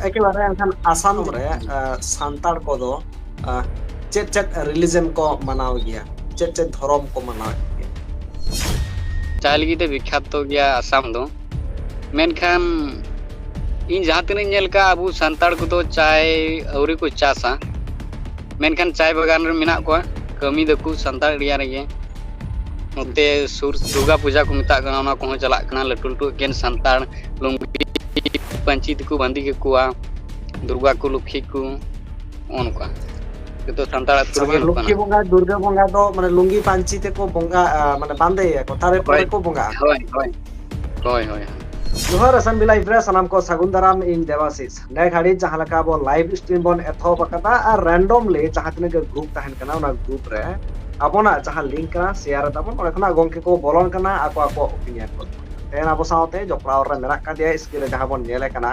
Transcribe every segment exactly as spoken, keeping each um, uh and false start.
ᱮᱠᱮᱵᱟᱨᱮ᱾ ᱮᱱᱠᱷᱟᱱ ᱟᱥᱟᱢ ᱨᱮ ᱟᱸ, ᱥᱟᱱᱛᱟᱲ ᱠᱚᱫᱚ ᱟᱸ, ᱪᱮᱫ ᱪᱮᱫ ᱨᱤᱞᱤᱡᱚᱱ ᱠᱚ ᱢᱟᱱᱟᱣ ᱜᱮᱭᱟ? ᱪᱮᱫ ᱪᱮᱫ ᱫᱷᱚᱨᱚᱢ ᱠᱚ ᱢᱟᱱᱟᱣᱮᱫ ᱜᱮᱭᱟ? ᱪᱟᱭ ᱞᱟᱹᱜᱤᱫ ᱛᱮ ᱵᱤᱠᱠᱷᱟᱛᱚ ᱜᱮᱭᱟ ᱟᱥᱟᱢ ᱫᱚ᱾ ᱢᱮᱱᱠᱷᱟᱱ ᱤᱧ ᱡᱟᱦᱟᱸ ᱛᱤᱱᱟᱹᱜ ᱤᱧ ᱧᱮᱞ ᱠᱟᱜᱼᱟ, ᱟᱵᱚ ᱥᱟᱱᱛᱟᱲ ᱠᱚᱫᱚ ᱪᱟᱭ ᱟᱹᱣᱨᱤ ᱠᱚ ᱪᱟᱥᱟ᱾ ᱢᱮᱱᱠᱷᱟᱱ ᱪᱟᱭ ᱵᱟᱜᱟᱱ ᱨᱮ ᱢᱮᱱᱟᱜ ᱠᱚᱣᱟ, ᱠᱟᱹᱢᱤ ᱫᱟᱠᱚ ᱥᱟᱱᱛᱟᱲ ᱮᱨᱤᱭᱟ ᱨᱮᱜᱮ᱾ ᱱᱚᱛᱮ ᱥᱩᱨ ᱫᱩᱨᱜᱟ ᱯᱩᱡᱟ ᱠᱚ ᱢᱮᱛᱟᱜ ᱠᱟᱱᱟ, ᱚᱱᱟ ᱠᱚᱦᱚᱸ ᱪᱟᱞᱟᱜ ᱠᱟᱱᱟ᱾ ᱞᱟᱹᱴᱩ ᱞᱟᱹᱴᱩ ᱮᱠᱮᱱ ᱥᱟᱱᱛᱟᱲ ᱞᱩᱝᱜᱤ ᱯᱟᱹᱧᱪᱤ ᱛᱮᱠᱚ ᱵᱟᱸᱫᱮ ᱠᱟᱠᱚᱣᱟ, ᱫᱩᱨᱜᱟ ᱠᱚ, ᱞᱚᱠᱠᱷᱤ ᱠᱚ, ᱱᱚᱜᱼᱚ ᱱᱚᱝᱠᱟ᱾ ᱡᱚᱛᱚ ᱥᱟᱱᱛᱟᱲ ᱟᱹᱛᱩ ᱨᱮᱜᱮ ᱢᱟᱱᱮ ᱦᱩᱭᱩᱜ ᱞᱚᱠᱠᱷᱤ ᱠᱟᱱᱟ᱾ ᱵᱚᱸᱜᱟ, ᱫᱩᱨᱜᱟ ᱵᱚᱸᱜᱟ ᱫᱚ ᱢᱟᱱᱮ ᱞᱩᱝᱜᱤ ᱯᱟᱹᱧᱪᱤ ᱛᱮᱠᱚ ᱵᱚᱸᱜᱟ, ᱟ, ᱢᱟᱱᱮ ᱵᱟᱸᱫᱮᱭᱟᱠᱚ, ᱛᱟᱨᱮ ᱦᱳᱭ, ᱯᱚᱨᱮ ᱠᱚ ᱵᱚᱸᱜᱟᱜᱼᱟ᱾ ᱦᱳᱭ, ᱦᱳᱭ, ᱦᱳᱭ, ᱦᱳᱭ᱾ ᱡᱚᱦᱟᱨ ᱮᱥ ᱮᱢ ᱵᱤ ᱞᱟᱭᱤᱵᱷ ᱨᱮ ᱥᱟᱱᱟᱢ ᱠᱚ ᱥᱟᱹᱜᱩᱱ ᱫᱟᱨᱟᱢ, ᱤᱧ ᱫᱮᱵᱟᱥᱤᱥ᱾ ᱱᱮ ᱜᱷᱟᱹᱲᱤᱡ ᱡᱟᱦᱟᱸ ᱞᱮᱠᱟ ᱟᱵᱚ ᱞᱟᱭᱤᱵᱷ ᱥᱴᱨᱤᱢ ᱵᱚᱱ ᱮᱛᱚᱦᱚᱵ ᱟᱠᱟᱫᱟ ᱟᱨ ᱨᱮᱱᱰᱚᱢᱞᱤ ᱡᱟᱦᱟᱸ ᱛᱤᱱᱟᱹᱜ ᱜᱮ ᱜᱨᱩᱯ ᱛᱟᱦᱮᱱ ᱠᱟᱱᱟ, ᱚᱱᱟ ᱜᱨᱩᱯ ᱨᱮ ᱟᱵᱚᱱᱟᱜ ᱡᱟᱦᱟᱸ ᱞᱤᱝᱠ ᱠᱟᱱᱟ, ᱥᱮᱭᱟᱨ ᱮᱫᱟᱵᱚᱱ, ᱚᱸᱰᱮ ᱠᱷᱚᱱᱟᱜ ᱜᱚᱢᱠᱮ ᱠᱚ ᱵᱚᱞᱚᱱ ᱠᱟᱱᱟ, ᱟᱠᱚ ᱟᱠᱚᱣᱟᱜ ᱚᱯᱤᱱᱤᱭᱚᱱ ᱠᱚ᱾ ᱛᱮᱦᱮᱧ ᱟᱵᱚ ᱥᱟᱶᱛᱮ ᱡᱚᱯᱲᱟᱣ ᱨᱮ ᱢᱮᱱᱟᱜ ᱠᱟᱫᱮᱭᱟ, ᱥᱠᱨᱤᱱ ᱨᱮ ᱡᱟᱦᱟᱸ ᱵᱚᱱ ᱧᱮᱞᱮ ᱠᱟᱱᱟ,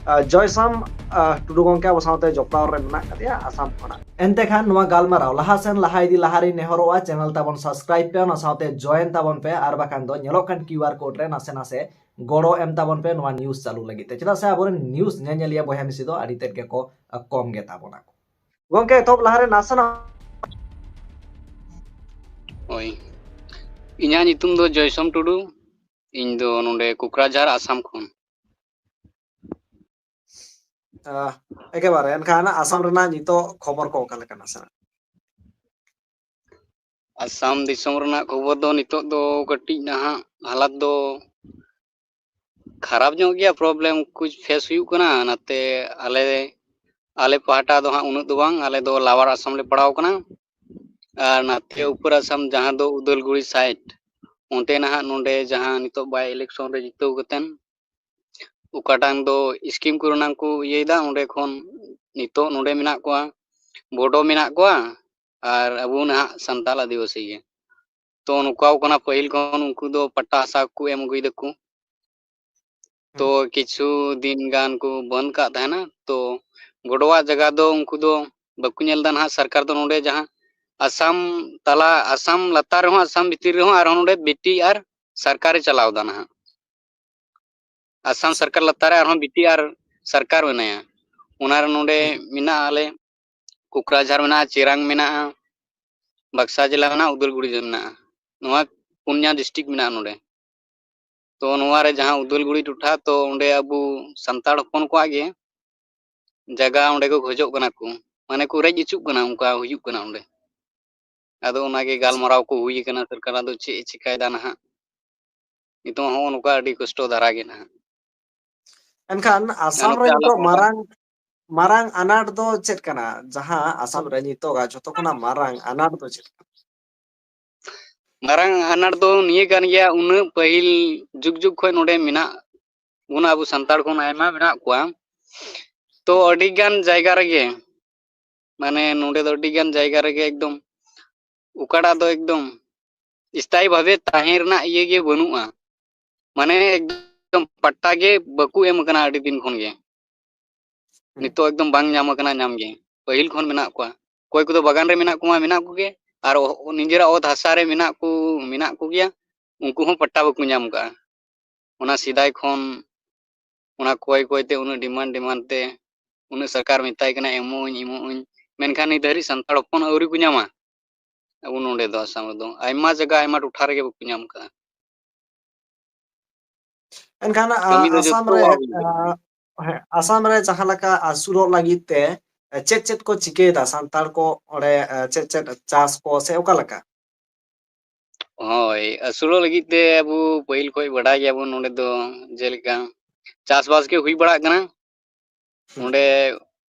ᱟᱸ, ᱡᱚᱭᱥᱟᱢ, ᱟᱸ, ᱴᱩᱰᱩ ᱜᱚᱢᱠᱮ ᱟᱵᱚ ᱥᱟᱶᱛᱮ ᱡᱚᱯᱲᱟᱣ ᱨᱮ ᱢᱮᱱᱟᱜ ᱠᱟᱫᱮᱭᱟ ᱟᱥᱟᱢ ᱠᱷᱚᱱᱟᱜ᱾ ᱮᱱᱛᱮ ᱠᱷᱟᱱ ᱱᱚᱣᱟ ᱜᱟᱞᱢᱟᱨᱟᱣ ᱞᱟᱦᱟ ᱥᱮᱱ ᱞᱟᱦᱟ ᱤᱫᱤ ᱞᱟᱦᱟ ᱨᱮᱧ ᱱᱮᱦᱚᱨᱚᱜᱼᱟ, ᱪᱮᱱᱮᱞ ᱛᱟᱵᱚᱱ ᱥᱟᱵᱥᱠᱨᱟᱭᱤᱵ ᱯᱮ, ᱚᱱᱟ ᱥᱟᱶᱛᱮ ᱡᱚᱭᱮᱱ ᱛᱟᱵᱚᱱ ᱯᱮ, ᱟᱨ ᱵᱟᱠᱷᱟᱱ ᱫᱚ ᱧᱮᱞᱚᱜ ᱠᱟᱱ ᱠᱤᱭᱩ ᱟᱨ ᱠᱳᱰ ᱨᱮ ᱱᱟᱥᱮ ᱱᱟᱥᱮ ᱜᱚᱲᱚ ᱮᱢ ᱛᱟᱵᱚᱱ ᱯᱮ ᱱᱚᱣᱟ ᱱᱤᱭᱩᱡᱽ ᱪᱟᱹᱞᱩ ᱞᱟᱹᱜᱤᱫ ᱛᱮ, ᱪᱮᱫᱟᱜ ᱥᱮ ᱟᱵᱚᱨᱮᱱ ᱱᱤᱭᱩᱡᱽ ᱧᱮᱧᱮᱞᱤᱭᱟᱹ ᱵᱚᱭᱦᱟ ᱢᱤᱥᱤ ᱫᱚ ᱟᱹᱰᱤ ᱛᱮᱫ ᱜᱮᱠᱚ, ᱟ, ᱠᱚᱢ ᱜᱮ ᱛᱟᱵᱚᱱᱟ ᱠᱚ᱾ ᱜᱚᱢᱠᱮ, ᱮᱛᱚᱦᱚᱵ ᱞᱟᱦᱟᱨᱮ ᱱᱟᱥᱮᱱᱟᱜ ᱦᱳᱭ, ᱤᱧᱟᱹᱜ ᱧᱩᱛᱩᱢ ᱫᱚ ᱡᱚᱭᱥᱚᱢ ᱴᱩᱰᱩ, ᱤᱧ ᱫᱚ ᱱᱚᱰᱮ ᱠᱳᱠᱨᱟᱡᱷᱟᱨ, ᱟᱥᱟᱢ ᱠᱷᱚᱱ᱾ ᱟᱦ, ᱮᱠᱮᱵᱟᱨᱮ, ᱮᱱᱠᱷᱟᱱ ᱟᱥᱟᱢ ᱨᱮᱱᱟᱜ ᱱᱤᱛᱚᱜ ᱠᱷᱚᱵᱚᱨ ᱠᱚ ᱚᱠᱟ ᱞᱮᱠᱟ ᱱᱟᱥᱮᱱᱟᱜ? ᱟᱥᱟᱢ ᱫᱤᱥᱚᱢ ᱨᱮᱱᱟᱜ ᱠᱷᱚᱵᱚᱨ ᱫᱚ ᱱᱤᱛᱚᱜ ᱫᱚ ᱠᱟᱹᱴᱤᱡ ᱱᱟᱦᱟᱜ ᱦᱟᱞᱟᱛ ᱫᱚ ᱠᱷᱟᱨᱟᱯ ᱧᱚᱜ ᱜᱮᱭᱟ, ᱯᱨᱚᱵᱞᱮᱢ ᱠᱚ ᱯᱷᱮᱥ ᱦᱩᱭᱩᱜ ᱠᱟᱱᱟ᱾ ᱱᱟᱛᱮ ᱟᱞᱮ, ᱟᱞᱮ ᱯᱟᱦᱴᱟ ᱫᱚ ᱦᱟᱸᱜ ᱩᱱᱟᱹᱜ ᱫᱚ ᱵᱟᱝ, ᱟᱞᱮ ᱫᱚ ᱞᱟᱣᱟᱨ ᱟᱥᱟᱢ ᱞᱮ ᱯᱟᱲᱟᱣ ᱠᱟᱱᱟ᱾ ᱟᱨ ᱱᱟᱛᱮ ᱦᱩᱸ᱾ ᱩᱯᱚᱨ ᱟᱥᱟᱢ, ᱡᱟᱦᱟᱸ ᱫᱚ ᱩᱫᱟᱞᱜᱩᱲᱤ ᱥᱟᱭᱤᱰ, ᱚᱱᱛᱮ ᱱᱟᱦᱟᱜ ᱱᱚᱰᱮ ᱡᱟᱦᱟᱸ ᱱᱤᱛᱚᱜ ᱵᱟᱭ ᱤᱞᱮᱠᱥᱚᱱ ᱨᱮ ᱡᱤᱛᱟᱹᱣ ᱠᱟᱛᱮᱱ ᱚᱠᱟᱴᱟᱝ ᱫᱚ ᱥᱠᱤᱢ ᱠᱚᱨᱮᱱᱟᱝ ᱠᱚ ᱤᱭᱟᱹᱭᱮᱫᱟ, ᱚᱸᱰᱮ ᱠᱷᱚᱱ ᱱᱤᱛᱚᱜ ᱱᱚᱰᱮ ᱢᱮᱱᱟᱜ ᱠᱚᱣᱟ, ᱵᱳᱰᱳ ᱢᱮᱱᱟᱜ ᱠᱚᱣᱟ, ᱟᱨ ᱟᱵᱚ ᱱᱟᱦᱟᱜ ᱥᱟᱱᱛᱟᱞ ᱟᱹᱫᱤᱵᱟᱹᱥᱤ ᱜᱮ᱾ ᱛᱚ ᱱᱚᱝᱠᱟᱣ ᱠᱟᱱᱟ, ᱯᱟᱹᱦᱤᱞ ᱠᱷᱚᱱ ᱩᱱᱠᱩ ᱫᱚ ᱯᱟᱴᱟ ᱦᱟᱥᱟ ᱠᱚ ᱮᱢ ᱟᱹᱜᱩᱭ ᱫᱟᱠᱚ᱾ ᱛᱚ ᱦᱩᱸ᱾ ᱠᱤᱪᱷᱩ ᱫᱤᱱ ᱜᱟᱱ ᱠᱚ ᱵᱚᱱᱫ ᱠᱟᱜ ᱛᱟᱦᱮᱱᱟ᱾ ᱛᱚ ᱵᱳᱰᱳᱣᱟᱜ ᱡᱟᱭᱜᱟ ᱫᱚ ᱩᱱᱠᱩ ᱫᱚ ᱵᱟᱠᱚ ᱧᱮᱞ ᱮᱫᱟ ᱱᱟᱦᱟᱜ ᱥᱚᱨᱠᱟᱨ ᱫᱚ᱾ ᱱᱚᱰᱮ ᱡᱟᱦᱟᱸ ᱟᱥᱟᱢ ᱛᱟᱞᱟ, ᱟᱥᱟᱢ ᱞᱟᱛᱟᱨ ᱨᱮᱦᱚᱸ, ᱟᱥᱟᱢ ᱵᱷᱤᱛᱤᱨ ᱨᱮᱦᱚᱸ ᱟᱨᱦᱚᱸ ᱱᱚᱰᱮ ᱵᱤᱴᱤ ᱟᱨ ᱥᱚᱨᱠᱟᱨᱮ ᱪᱟᱞᱟᱣ ᱮᱫᱟ ᱱᱟᱦᱟᱜ᱾ ᱟᱥᱟᱢ ᱥᱚᱨᱠᱟᱨ ᱞᱟᱛᱟᱨ ᱨᱮ ᱟᱨᱦᱚᱸ ᱵᱤᱴᱤ ᱟᱨ ᱥᱚᱨᱠᱟᱨ ᱢᱮᱱᱟᱭᱟ᱾ ᱚᱱᱟ ᱨᱮ ᱱᱚᱰᱮ ᱢᱮᱱᱟᱜᱼᱟ, ᱟᱞᱮ ᱠᱳᱠᱨᱟᱡᱷᱟᱨ ᱢᱮᱱᱟᱜᱼᱟ, ᱪᱮᱨᱟᱝ ᱢᱮᱱᱟᱜᱼᱟ, ᱵᱟᱠᱥᱟ ᱡᱮᱞᱟ ᱢᱮᱱᱟᱜᱼᱟ, ᱩᱫᱟᱞᱜᱩᱲᱤ ᱢᱮᱱᱟᱜᱼᱟ᱾ ᱱᱚᱣᱟ ᱯᱩᱱᱭᱟ ᱰᱤᱥᱴᱨᱤᱠᱴ ᱢᱮᱱᱟᱜᱼᱟ ᱱᱚᱰᱮ᱾ ᱛᱚ ᱱᱚᱣᱟ ᱨᱮ ᱡᱟᱦᱟᱸ ᱩᱫᱟᱞᱜᱩᱲᱤ ᱴᱚᱴᱷᱟ, ᱛᱚ ᱚᱸᱰᱮ ᱟᱵᱚ ᱥᱟᱱᱛᱟᱲ ᱦᱚᱯᱚᱱ ᱠᱚᱣᱟᱜ ᱜᱮ ᱡᱟᱭᱜᱟ ᱚᱸᱰᱮ ᱠᱚ ᱠᱷᱚᱡᱚᱜ ᱠᱟᱱᱟ ᱠᱚ, ᱢᱟᱱᱮ ᱠᱚ ᱨᱮᱡ ᱦᱚᱪᱚᱜ ᱠᱟᱱᱟ, ᱚᱱᱠᱟ ᱦᱩᱭᱩᱜ ᱠᱟᱱᱟ ᱚᱸᱰᱮ᱾ ᱟᱫᱚ ᱚᱱᱟᱜᱮ ᱜᱟᱞᱢᱟᱨᱟᱣ ᱠᱚ ᱦᱩᱭ ᱠᱟᱱᱟ, ᱥᱚᱨᱠᱟᱨ ᱟᱫᱚ ᱪᱮᱫ ᱮ ᱪᱤᱠᱟᱭᱮᱫᱟ ᱱᱟᱦᱟᱜ᱾ ᱱᱤᱛᱚᱜ ᱦᱚᱸ ᱱᱚᱝᱠᱟ ᱟᱹᱰᱤ ᱠᱚᱥᱴᱚ ᱫᱷᱟᱨᱟ ᱜᱮ ᱱᱟᱦᱟᱜ᱾ ᱮᱱᱠᱷᱟᱱ ᱟᱥᱟᱢ ᱱᱚᱛᱮ ᱨᱮ ᱟᱞᱮ ᱱᱤᱛᱚᱜ ᱯᱟᱦᱴᱟ ᱢᱟᱨᱟᱝ ᱢᱟᱨᱟᱝ ᱟᱱᱟᱴ ᱫᱚ ᱪᱮᱫ ᱠᱟᱱᱟ? ᱡᱟᱦᱟᱸ ᱟᱥᱟᱢ ᱨᱮ ᱱᱤᱛᱚᱜ ᱡᱷᱚᱛᱚ ᱠᱷᱚᱱᱟᱜ ᱢᱟᱨᱟᱝ ᱟᱱᱟᱴ ᱫᱚ ᱪᱮᱫ ᱠᱟᱱᱟ? ᱢᱟᱨᱟᱝ ᱟᱱᱟᱴ ᱫᱚ ᱱᱤᱭᱟᱹ ᱠᱟᱱ ᱜᱮᱭᱟ, ᱩᱱᱟᱹᱜ ᱯᱟᱹᱦᱤᱞ ᱡᱩᱜᱽ ᱡᱩᱜᱽ ᱠᱷᱚᱱ ᱱᱚᱰᱮ ᱢᱮᱱᱟᱜ ᱵᱚᱱᱟ, ᱟᱵᱚ ᱥᱟᱱᱛᱟᱲ ᱠᱷᱚᱱ ᱟᱭᱢᱟ ᱢᱮᱱᱟᱜ ᱠᱚᱣᱟ᱾ ᱛᱚ ᱟᱹᱰᱤ ᱜᱟᱱ ᱡᱟᱭᱜᱟ ᱨᱮᱜᱮ, ᱢᱟᱱᱮ ᱱᱚᱰᱮ ᱫᱚ ᱟᱹᱰᱤ ᱜᱟᱱ ᱡᱟᱭᱜᱟ ᱨᱮᱜᱮ ᱮᱠᱫᱚᱢ ᱚᱠᱟᱴᱟᱜ ᱫᱚ ᱮᱠᱫᱚᱢ ᱥᱛᱷᱟᱭᱤ ᱵᱷᱟᱵᱮ ᱛᱟᱦᱮᱸ ᱨᱮᱱᱟᱜ ᱤᱭᱟᱹ ᱜᱮ ᱵᱟᱹᱱᱩᱜᱼᱟ᱾ ᱢᱟᱱᱮ ᱮᱠᱫᱚᱢ ᱯᱟᱴᱴᱟ ᱜᱮ ᱵᱟᱠᱚ ᱮᱢ ᱟᱠᱟᱱᱟ ᱟᱹᱰᱤ ᱫᱤᱱ ᱠᱷᱚᱱ ᱜᱮ᱾ ᱱᱤᱛᱚᱜ ᱮᱠᱫᱚᱢ ᱵᱟᱝ ᱧᱟᱢ ᱟᱠᱟᱱᱟ ᱧᱟᱢ ᱜᱮ᱾ ᱯᱟᱹᱦᱤᱞ ᱠᱷᱚᱱ ᱢᱮᱱᱟᱜ ᱠᱚᱣᱟ, ᱚᱠᱚᱭ ᱠᱚᱫᱚ ᱵᱟᱜᱟᱱ ᱨᱮ ᱢᱮᱱᱟᱜ ᱠᱚᱣᱟ, ᱢᱮᱱᱟᱜ ᱠᱚᱜᱮ, ᱟᱨ ᱚ-, ᱱᱤᱡᱮᱨᱟᱜ ᱚᱛ ᱦᱟᱥᱟ ᱨᱮ ᱢᱮᱱᱟᱜ ᱠᱚ, ᱢᱮᱱᱟᱜ ᱠᱚᱜᱮᱭᱟ, ᱩᱱᱠᱩ ᱦᱚᱸ ᱯᱟᱴᱴᱟ ᱵᱟᱠᱚ ᱧᱟᱢ ᱟᱠᱟᱫᱼᱟ᱾ ᱚᱱᱟ ᱥᱮᱫᱟᱭ ᱠᱷᱚᱱ ᱚᱱᱟ ᱠᱚᱭ ᱠᱚᱭ ᱛᱮ, ᱩᱱᱟᱹᱜ ᱰᱤᱢᱟᱱᱰ ᱰᱤᱢᱟᱱᱰ ᱛᱮ, ᱩᱱᱟᱹᱜ ᱥᱚᱨᱠᱟᱨ ᱢᱮᱛᱟᱭ ᱠᱟᱱᱟ ᱮᱢᱚᱜ ᱟᱹᱧ, ᱮᱢᱚᱜ ᱟᱹᱧ, ᱢᱮᱱᱠᱷᱟᱱ ᱱᱤᱛ ᱫᱷᱟᱹᱨᱤᱡ ᱥᱟᱱᱛᱟᱲ ᱦᱚᱯᱚᱱ ᱟᱹᱣᱨᱤ ᱠᱚ ᱧᱟᱢᱟ᱾ ᱟᱵᱚ ᱱᱚᱰᱮ ᱫᱚ ᱟᱥᱟᱢ ᱨᱮᱫᱚ ᱟᱭᱢᱟ ᱡᱟᱭᱜᱟ, ᱟᱭᱢᱟ ᱴᱚᱴᱷᱟ ᱨᱮᱜᱮ ᱵᱟᱠᱚ ᱧᱟᱢ ᱟᱠᱟᱫᱼᱟ᱾ ᱮᱱᱠᱷᱟᱱ ᱟ, ᱠᱟᱹᱢᱤ ᱫᱚ ᱟᱥᱟᱢ ᱨᱮ ᱡᱚᱛᱚᱣᱟᱜ ᱦᱩᱭ ᱟ, ᱠᱟᱱᱟ᱾ ᱦᱮᱸ, ᱟᱥᱟᱢ ᱨᱮ ᱡᱟᱦᱟᱸ ᱞᱮᱠᱟ ᱟᱹᱥᱩᱞᱚᱜ ᱞᱟᱹᱜᱤᱫ ᱛᱮ ᱮ, ᱪᱮᱫ ᱪᱮᱫ ᱠᱚ ᱪᱤᱠᱟᱹᱭᱮᱫᱟ ᱥᱟᱱᱛᱟᱲ ᱠᱚ ᱚᱸᱰᱮ, ᱮ, ᱪᱮᱫ ᱪᱮᱫ ᱪᱟᱥ ᱠᱚ ᱥᱮ ᱚᱠᱟ ᱞᱮᱠᱟ? ᱦᱳᱭ, ᱟᱹᱥᱩᱞᱚᱜ ᱞᱟᱹᱜᱤᱫ ᱛᱮ ᱟᱵᱚ ᱯᱟᱹᱦᱤᱞ ᱠᱷᱚᱱ ᱵᱟᱰᱟᱭ ᱜᱮᱭᱟᱵᱚᱱ, ᱱᱚᱰᱮ ᱫᱚ ᱡᱮᱞᱮᱠᱟ ᱪᱟᱥᱵᱟᱥ ᱜᱮ ᱦᱩᱭ ᱵᱟᱲᱟᱜ ᱠᱟᱱᱟ᱾ ᱦᱩᱸ᱾ ᱱᱚᱰᱮ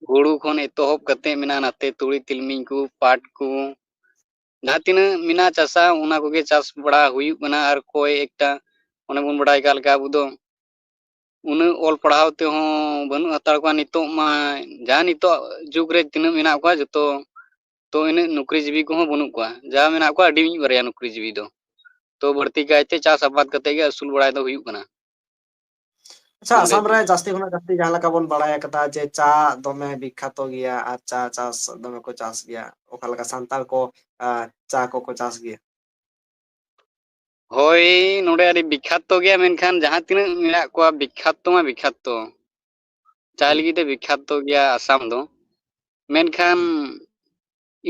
ᱦᱩᱲᱩ ᱠᱷᱚᱱ ᱮᱛᱚᱦᱚᱵ ᱠᱟᱛᱮ ᱢᱮᱱᱟᱜᱼᱟ, ᱱᱟᱛᱮ ᱛᱩᱲᱤ ᱛᱤᱞᱢᱤᱧ ᱠᱚ, ᱯᱟᱴ ᱠᱚ, ᱡᱟᱦᱟᱸ ᱛᱤᱱᱟᱹᱜ ᱢᱮᱱᱟᱜᱼᱟ ᱪᱟᱥᱟ, ᱚᱱᱟ ᱠᱚᱜᱮ ᱪᱟᱥ ᱵᱟᱲᱟ ᱦᱩᱭᱩᱜ ᱠᱟᱱᱟ᱾ ᱟᱨ ᱠᱚᱭ ᱮᱠᱴᱟ, ᱚᱱᱮ ᱵᱚᱱ ᱵᱟᱰᱟᱭ ᱠᱟᱜ ᱞᱮᱠᱟ, ᱟᱵᱚ ᱫᱚ ᱩᱱᱟᱹᱜ ᱚᱞ ᱯᱟᱲᱦᱟᱣ ᱛᱮᱦᱚᱸ ᱵᱟᱹᱱᱩᱜ ᱦᱟᱛᱟᱲ ᱠᱚᱣᱟ᱾ ᱱᱤᱛᱚᱜ ᱢᱟ ᱡᱟ ᱱᱤᱛᱚᱜ ᱡᱩᱜᱽ ᱨᱮ ᱛᱤᱱᱟᱹᱜ ᱢᱮᱱᱟᱜ ᱠᱚᱣᱟ ᱡᱚᱛᱚ, ᱛᱚ ᱤᱱᱟᱹᱜ ᱱᱚᱠᱨᱤ ᱡᱤᱵᱤ ᱠᱚᱦᱚᱸ ᱵᱟᱹᱱᱩᱜ ᱠᱚᱣᱟ᱾ ᱡᱟ ᱢᱮᱱᱟᱜ ᱠᱚᱣᱟ ᱟᱹᱰᱤ ᱢᱤᱫ ᱵᱟᱨᱭᱟ ᱱᱚᱠᱨᱤ ᱡᱤᱵᱤ ᱫᱚ᱾ ᱛᱚ ᱵᱟᱹᱲᱛᱤ ᱠᱟᱭᱛᱮ ᱪᱟᱥ ᱟᱵᱟᱫ ᱠᱟᱛᱮ ᱜᱮ ᱟᱹᱥᱩᱞ ᱵᱟᱲᱟᱭ ᱫᱚ ᱦᱩᱭᱩᱜ ᱠᱟᱱᱟ᱾ ᱟᱪᱪᱷᱟ, ᱱᱚᱰᱮ ᱟᱥᱟᱢ ᱫᱚ᱾ ᱨᱮ ᱡᱟᱹᱥᱛᱤ ᱠᱷᱚᱱᱟᱜ ᱡᱟᱹᱥᱛᱤ ᱡᱟᱦᱟᱸ ᱞᱮᱠᱟ ᱵᱚᱱ ᱵᱟᱲᱟᱭ ᱟᱠᱟᱫᱟ ᱡᱮ ᱪᱟ ᱫᱚᱢᱮ ᱵᱤᱠᱠᱷᱟᱛᱚ ᱜᱮᱭᱟ ᱟᱨ ᱪᱟ ᱪᱟᱥ ᱫᱚᱢᱮ ᱠᱚ ᱪᱟᱥ ᱜᱮᱭᱟ, ᱚᱠᱟ ᱞᱮᱠᱟ ᱥᱟᱱᱛᱟᱲ ᱠᱚ ᱟ, ᱪᱟ ᱠᱚᱠᱚ ᱪᱟᱥ ᱜᱮᱭᱟ? ᱦᱳᱭ, ᱱᱚᱰᱮ ᱟᱹᱰᱤ ᱵᱤᱠᱠᱷᱟᱛᱚ ᱜᱮᱭᱟ, ᱢᱮᱱᱠᱷᱟᱱ ᱡᱟᱦᱟᱸ ᱛᱤᱱᱟᱹᱜ ᱢᱮᱱᱟᱜ ᱠᱚᱣᱟ ᱵᱤᱠᱠᱷᱟᱛᱚ ᱢᱟ ᱵᱤᱠᱠᱷᱟᱛᱚ᱾ ᱪᱟᱭ ᱞᱟᱹᱜᱤᱫ ᱛᱮ ᱵᱤᱠᱠᱷᱟᱛᱚ ᱜᱮᱭᱟ ᱟᱥᱟᱢ ᱫᱚ᱾ ᱢᱮᱱᱠᱷᱟᱱ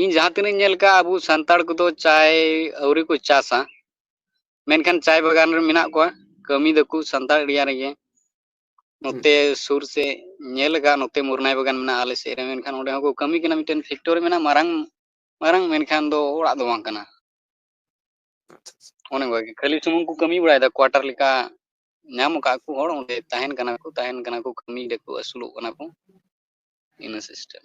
ᱤᱧ ᱡᱟᱦᱟᱸ ᱛᱤᱱᱟᱹᱜ ᱤᱧ ᱧᱮᱞ ᱠᱟᱜᱼᱟ, ᱟᱵᱚ ᱥᱟᱱᱛᱟᱲ ᱠᱚᱫᱚ ᱪᱟᱭ ᱟᱹᱣᱨᱤ ᱠᱚ ᱪᱟᱥᱟ᱾ ᱢᱮᱱᱠᱷᱟᱱ ᱪᱟᱭ ᱵᱟᱜᱟᱱ ᱨᱮ ᱢᱮᱱᱟᱜ ᱠᱚᱣᱟ, ᱠᱟᱹᱢᱤ ᱫᱟᱠᱚ ᱥᱟᱱᱛᱟᱲ ᱮᱨᱤᱭᱟ ᱨᱮᱜᱮ᱾ ᱱᱚᱛᱮ ᱥᱩᱨ ᱥᱮᱫ ᱧᱮᱞ ᱟᱠᱟᱫ, ᱱᱚᱛᱮ ᱢᱩᱨᱱᱟᱭ ᱵᱟᱜᱟᱱ ᱢᱮᱱᱟᱜᱼᱟ ᱟᱞᱮ ᱥᱮᱫ ᱨᱮ, ᱢᱮᱱᱠᱷᱟᱱ ᱚᱸᱰᱮ ᱦᱚᱸᱠᱚ ᱠᱟᱹᱢᱤ ᱠᱟᱱᱟ᱾ ᱢᱤᱫᱴᱮᱱ ᱯᱷᱮᱠᱴᱚᱨᱤ ᱢᱮᱱᱟᱜᱼᱟ, ᱢᱟᱨᱟᱝ ᱢᱟᱨᱟᱝ, ᱢᱮᱱᱠᱷᱟᱱ ᱫᱚ ᱚᱲᱟᱜ ᱫᱚ ᱵᱟᱝ ᱠᱟᱱᱟ᱾ ᱚᱱᱮ ᱚᱱᱠᱟ ᱜᱮ, ᱠᱷᱟᱹᱞᱤ ᱥᱩᱢᱩᱝ ᱠᱚ ᱠᱟᱹᱢᱤ ᱵᱟᱲᱟᱭᱮᱫᱟ, ᱠᱣᱟᱴᱟᱨ ᱞᱮᱠᱟ ᱧᱟᱢ ᱟᱠᱟᱫ ᱠᱚ ᱦᱚᱲ, ᱚᱸᱰᱮ ᱛᱟᱦᱮᱱ ᱠᱟᱱᱟ ᱠᱚ, ᱛᱟᱦᱮᱱ ᱠᱟᱱᱟ ᱠᱚ, ᱠᱟᱹᱢᱤᱭ ᱫᱟᱠᱚ, ᱟᱹᱥᱩᱞᱚᱜ ᱠᱟᱱᱟ ᱠᱚ, ᱤᱱᱟᱹ ᱥᱤᱥᱴᱮᱢ᱾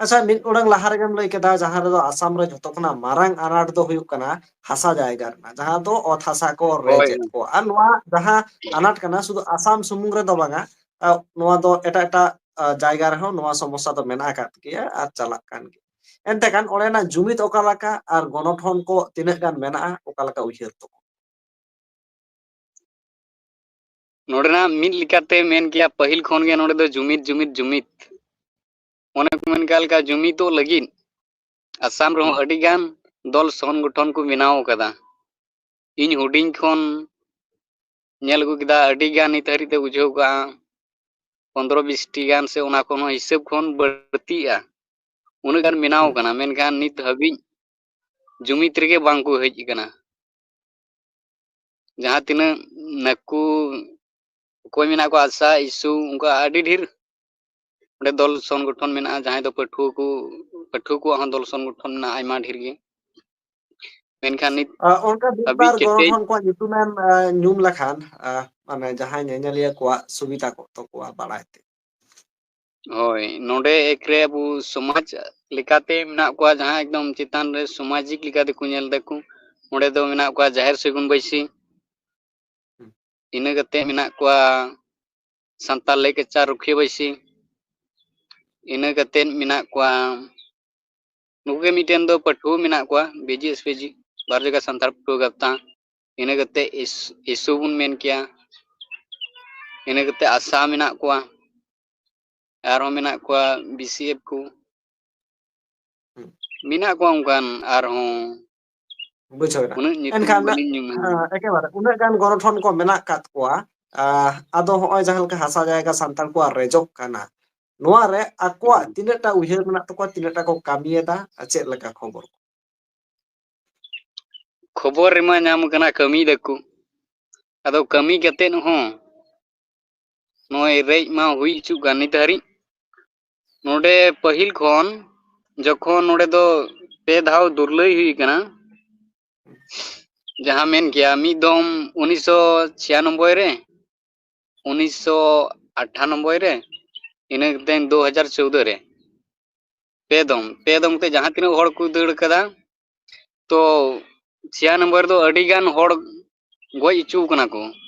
ᱟᱪᱪᱷᱟ, ᱢᱤᱫ ᱚᱲᱟᱝ ᱞᱟᱦᱟ ᱨᱮᱜᱮᱢ ᱞᱟᱹᱭ ᱠᱮᱫᱟ, ᱡᱟᱦᱟᱸ ᱨᱮᱫᱚ ᱟᱥᱟᱢ ᱨᱮ ᱡᱷᱚᱛᱚ ᱠᱷᱚᱱᱟᱜ ᱢᱟᱨᱟᱝ ᱟᱱᱟᱴ ᱫᱚ ᱦᱩᱭᱩᱜ ᱠᱟᱱᱟ ᱦᱟᱥᱟ ᱡᱟᱭᱜᱟ ᱨᱮᱱᱟᱜ, ᱡᱟᱦᱟᱸ ᱫᱚ ᱚᱛ ᱦᱟᱥᱟ ᱠᱚ ᱨᱮᱡ ᱦᱳᱭ᱾ ᱮᱫ ᱠᱚ᱾ ᱟᱨ ᱱᱚᱣᱟ ᱡᱟᱦᱟᱸ ᱟᱱᱟᱴ ᱠᱟᱱᱟ, ᱥᱩᱫᱷᱩ ᱟᱥᱟᱢ ᱥᱩᱢᱩᱝ ᱨᱮᱫᱚ ᱵᱟᱝᱟ, ᱟ, ᱱᱚᱣᱟ ᱫᱚ ᱮᱴᱟᱜ ᱮᱴᱟᱜ, ᱟ, ᱡᱟᱭᱜᱟ ᱨᱮᱦᱚᱸ ᱱᱚᱣᱟ ᱥᱚᱢᱚᱥᱥᱟ ᱫᱚ ᱢᱮᱱᱟᱜ ᱟᱠᱟᱫ ᱜᱮᱭᱟ ᱟᱨ ᱪᱟᱞᱟᱜ ᱠᱟᱱ ᱜᱮᱭᱟ᱾ ᱮᱱᱛᱮ ᱠᱷᱟᱱ ᱚᱸᱰᱮᱱᱟᱜ ᱡᱩᱢᱤᱫ ᱚᱠᱟ ᱞᱮᱠᱟ ᱟᱨ ᱜᱚᱱᱚᱴᱷᱚᱱ ᱠᱚ ᱛᱤᱱᱟᱹᱜ ᱜᱟᱱ ᱢᱮᱱᱟᱜᱼᱟ, ᱚᱠᱟ ᱞᱮᱠᱟ ᱩᱭᱦᱟᱹᱨ ᱛᱟᱠᱚ? ᱱᱚᱰᱮᱱᱟᱜ ᱢᱤᱫ ᱞᱮᱠᱟᱛᱮ ᱢᱮᱱ ᱠᱮᱭᱟ, ᱯᱟᱹᱦᱤᱞ ᱠᱷᱚᱱ ᱜᱮ ᱱᱚᱰᱮ ᱫᱚ ᱡᱩᱢᱤᱫ, ᱡᱩᱢᱤᱫ, ᱡᱩᱢᱤᱫ᱾ ᱚᱱᱮ ᱠᱚ ᱢᱮᱱ ᱠᱟᱜ ᱞᱮᱠᱟ, ᱡᱩᱢᱤᱫᱚᱜ ᱞᱟᱹᱜᱤᱫ ᱟᱥᱟᱢ ᱨᱮᱦᱚᱸ ᱦᱩᱸ᱾ ᱟᱹᱰᱤ ᱜᱟᱱ ᱫᱚᱞ ᱥᱚᱝᱜᱚᱴᱷᱚᱱ ᱠᱚ ᱵᱮᱱᱟᱣ ᱟᱠᱟᱫᱟ᱾ ᱤᱧ ᱦᱩᱰᱤᱧ ᱠᱷᱚᱱ ᱧᱮᱞ ᱟᱹᱜᱩ ᱠᱮᱫᱟ, ᱟᱹᱰᱤ ᱜᱟᱱ ᱱᱤᱛ ᱦᱟᱹᱨᱤᱡ ᱛᱮ ᱵᱩᱡᱷᱟᱹᱣ ᱠᱟᱜᱼᱟ, ᱯᱚᱱᱫᱽᱨᱚ ᱵᱤᱥ ᱴᱤ ᱜᱟᱱ ᱥᱮ ᱚᱱᱟ ᱠᱷᱚᱱ ᱦᱚᱸ ᱦᱤᱥᱟᱹᱵ ᱠᱷᱚᱱ ᱵᱟᱹᱲᱛᱤᱜᱼᱟ, ᱩᱱᱟᱹᱜ ᱜᱟᱱ ᱵᱮᱱᱟᱣ ᱦᱩᱸ᱾ ᱠᱟᱱᱟ, ᱢᱮᱱᱠᱷᱟᱱ ᱱᱤᱛ ᱦᱟᱹᱵᱤᱡ ᱡᱩᱢᱤᱫ ᱨᱮᱜᱮ ᱵᱟᱝ ᱠᱚ ᱦᱮᱡ ᱟᱠᱟᱱᱟ᱾ ᱡᱟᱦᱟᱸ ᱛᱤᱱᱟᱹᱜ ᱱᱟᱠᱩ ᱚᱠᱚᱭ ᱢᱮᱱᱟᱜ ᱠᱚᱣᱟ, ᱟᱥᱟ, ᱤᱥᱩ, ᱚᱱᱠᱟ ᱟᱹᱰᱤ ᱰᱷᱮᱨ ᱚᱸᱰᱮ ᱫᱚᱞ ᱥᱚᱝᱜᱚᱴᱷᱚᱱ ᱢᱮᱱᱟᱜᱼᱟ, ᱡᱟᱦᱟᱸᱭ ᱫᱚ ᱯᱟᱹᱴᱷᱩᱣᱟᱹ ᱠᱚ, ᱯᱟᱹᱴᱷᱩᱣᱟᱹ ᱠᱚᱣᱟᱜ ᱦᱚᱸ ᱫᱚᱞ ᱥᱚᱝᱜᱚᱴᱷᱚᱱ ᱢᱮᱱᱟᱜᱼᱟ ᱟᱭᱢᱟ ᱰᱷᱮᱨ ᱜᱮ᱾ ᱢᱮᱱᱠᱷᱟᱱ ᱱᱤᱛ ᱟ, ᱚᱱᱠᱟ ᱢᱤᱫ ᱦᱟᱹᱵᱤᱡ ᱵᱟᱨ ᱪᱮᱫ ᱪᱮᱫ ᱜᱚᱱᱚᱴᱷᱚᱱ ᱠᱚᱣᱟᱜ ᱧᱩᱛᱩᱢᱮᱢ, ᱟ, ᱧᱩᱢ ᱞᱮᱠᱷᱟᱱ, ᱟ, ᱢᱟᱱᱮ ᱡᱟᱦᱟᱸᱭ ᱧᱮᱧᱮᱞᱤᱭᱟᱹ ᱠᱚᱣᱟᱜ ᱥᱩᱵᱤᱫᱷᱟ ᱠᱚᱜ ᱛᱟᱠᱚᱣᱟ ᱵᱟᱲᱟᱭ ᱛᱮ᱾ ᱦᱳᱭ, ᱱᱚᱰᱮ ᱮᱠ ᱨᱮ ᱟᱵᱚ ᱥᱚᱢᱟᱡᱽ ᱞᱮᱠᱟᱛᱮ ᱢᱮᱱᱟᱜ ᱠᱚᱣᱟ, ᱡᱟᱦᱟᱸ ᱮᱠᱫᱚᱢ ᱪᱮᱛᱟᱱ ᱨᱮ ᱥᱟᱢᱟᱡᱤᱠ ᱞᱮᱠᱟ ᱛᱮᱠᱚ ᱧᱮᱞ ᱫᱟᱠᱚ, ᱚᱸᱰᱮ ᱫᱚ ᱢᱮᱱᱟᱜ ᱠᱚᱣᱟ ᱡᱟᱦᱮᱨ ᱥᱟᱹᱜᱩᱱ ᱵᱟᱹᱭᱥᱤ, ᱦᱩᱸ᱾ ᱤᱱᱟᱹ ᱠᱟᱛᱮ ᱢᱮᱱᱟᱜ ᱠᱚᱣᱟ ᱥᱟᱱᱛᱟᱲ ᱞᱟᱹᱭ ᱠᱟᱪᱟᱨ ᱨᱩᱠᱷᱤᱭᱟᱹ ᱵᱟᱹᱭᱥᱤ, ᱤᱱᱟᱹ ᱠᱟᱛᱮ ᱢᱮᱱᱟᱜ ᱠᱚᱣᱟ, ᱱᱩᱠᱩ ᱜᱮ ᱢᱤᱫᱴᱮᱱ ᱫᱚ ᱯᱟᱹᱴᱷᱩᱣᱟᱹ ᱢᱮᱱᱟᱜ ᱠᱚᱣᱟ, B J S P G, ᱵᱟᱨ ᱡᱟᱭᱜᱟ ᱥᱟᱱᱛᱟᱲ ᱯᱟᱹᱴᱷᱩᱣᱟᱹ ᱜᱟᱶᱛᱟ, ᱤᱱᱟᱹ ᱠᱟᱛᱮ ᱤᱥ-, ᱤᱥᱩ ᱵᱚᱱ ᱢᱮᱱ ᱠᱮᱭᱟ, ᱤᱱᱟᱹ ᱠᱟᱛᱮ ᱟᱥᱟ ᱢᱮᱱᱟᱜ ᱠᱚᱣᱟ, ᱟᱨᱦᱚᱸ ᱢᱮᱱᱟᱜ ᱠᱚᱣᱟ ᱵᱤ ᱥᱤ ᱮᱯᱷ ᱠᱚ᱾ ᱦᱩᱸ᱾ ᱢᱮᱱᱟᱜ ᱠᱚᱣᱟ ᱚᱱᱠᱟᱱ ᱟᱨᱦᱚᱸ, ᱵᱩᱡᱷᱟᱹᱣ ᱮᱱᱟ᱾ ᱩᱱᱟᱹᱜ ᱧᱩᱛᱩᱢ ᱮᱱᱠᱷᱟᱱ, ᱵᱟᱹᱞᱤᱧ ᱧᱩᱢᱟ᱾ ᱦᱮᱸ, ᱮᱠᱮᱵᱟᱨᱮ ᱩᱱᱟᱹᱜ ᱜᱟᱱ ᱜᱚᱱᱚᱴᱷᱚᱱ ᱠᱚ ᱢᱮᱱᱟᱜ ᱟᱠᱟᱫ ᱠᱚᱣᱟ, ᱟᱫᱚ ᱦᱚᱸᱜᱼᱚᱭ ᱡᱟᱦᱟᱸ ᱞᱮᱠᱟ ᱦᱟᱥᱟ ᱡᱟᱭᱜᱟ ᱥᱟᱱᱛᱟᱲ ᱠᱚᱣᱟᱜ ᱨᱮᱡᱚᱜ ᱠᱟᱱᱟ, ᱱᱚᱣᱟ ᱨᱮ ᱟᱠᱚᱣᱟᱜ ᱛᱤᱱᱟᱹᱜ ᱴᱟ ᱩᱭᱦᱟᱹᱨ ᱢᱮᱱᱟᱜ ᱛᱟᱠᱚᱣᱟ, ᱛᱤᱱᱟᱹᱜ ᱴᱟ ᱠᱚ ᱠᱟᱹᱢᱤᱭᱮᱫᱟ, ᱟᱨ ᱪᱮᱫ ᱞᱮᱠᱟ ᱠᱷᱚᱵᱚᱨ ᱠᱚ? ᱠᱷᱚᱵᱚᱨ ᱨᱮᱢᱟ ᱧᱟᱢ ᱠᱟᱱᱟ ᱠᱟᱹᱢᱤᱭ ᱫᱟᱠᱚ, ᱟᱫᱚ ᱠᱟᱹᱢᱤ ᱠᱟᱛᱮᱫ ᱦᱚᱸ ᱱᱚᱜᱼᱚᱭ ᱨᱮᱡ ᱢᱟ ᱦᱩᱭ ᱦᱚᱪᱚᱜ ᱠᱟᱱ ᱱᱤᱛ ᱦᱟᱹᱨᱤᱡ᱾ ᱱᱚᱰᱮ ᱯᱟᱹᱦᱤᱞ ᱠᱷᱚᱱ ᱡᱚᱠᱷᱚᱱ ᱱᱚᱰᱮ ᱫᱚ ᱯᱮ ᱫᱷᱟᱣ ᱫᱩᱨᱞᱟᱹᱭ ᱦᱩᱭ ᱠᱟᱱᱟ, ᱡᱟᱦᱟᱸ ᱢᱮᱱ ᱠᱮᱭᱟ ᱢᱤᱫ ᱫᱚᱢ ᱩᱱᱤᱥᱥᱚ ᱪᱷᱤᱭᱟᱱᱚᱵᱵᱳᱭ ᱨᱮ, ᱩᱱᱤᱥᱥᱚ ᱟᱴᱷᱟᱱᱚᱵᱵᱳᱭ ᱨᱮ, ᱤᱱᱟᱹ ᱠᱟᱛᱮ ᱫᱩ ᱦᱟᱡᱟᱨ ᱪᱳᱣᱫᱟᱹ ᱨᱮ᱾ ᱯᱮ ᱫᱚᱢ, ᱯᱮ ᱫᱚᱢ ᱛᱮ ᱡᱟᱦᱟᱸ ᱛᱤᱱᱟᱹᱜ ᱦᱚᱲ ᱠᱚ ᱫᱟᱹᱲ ᱠᱟᱫᱟ, ᱛᱚ ᱪᱷᱤᱭᱟᱱᱚᱵᱵᱳᱭ ᱨᱮᱫᱚ ᱟᱹᱰᱤ ᱜᱟᱱ ᱦᱚᱲ ᱜᱚᱡ ᱦᱚᱪᱚ ᱠᱟᱱᱟ ᱠᱚ᱾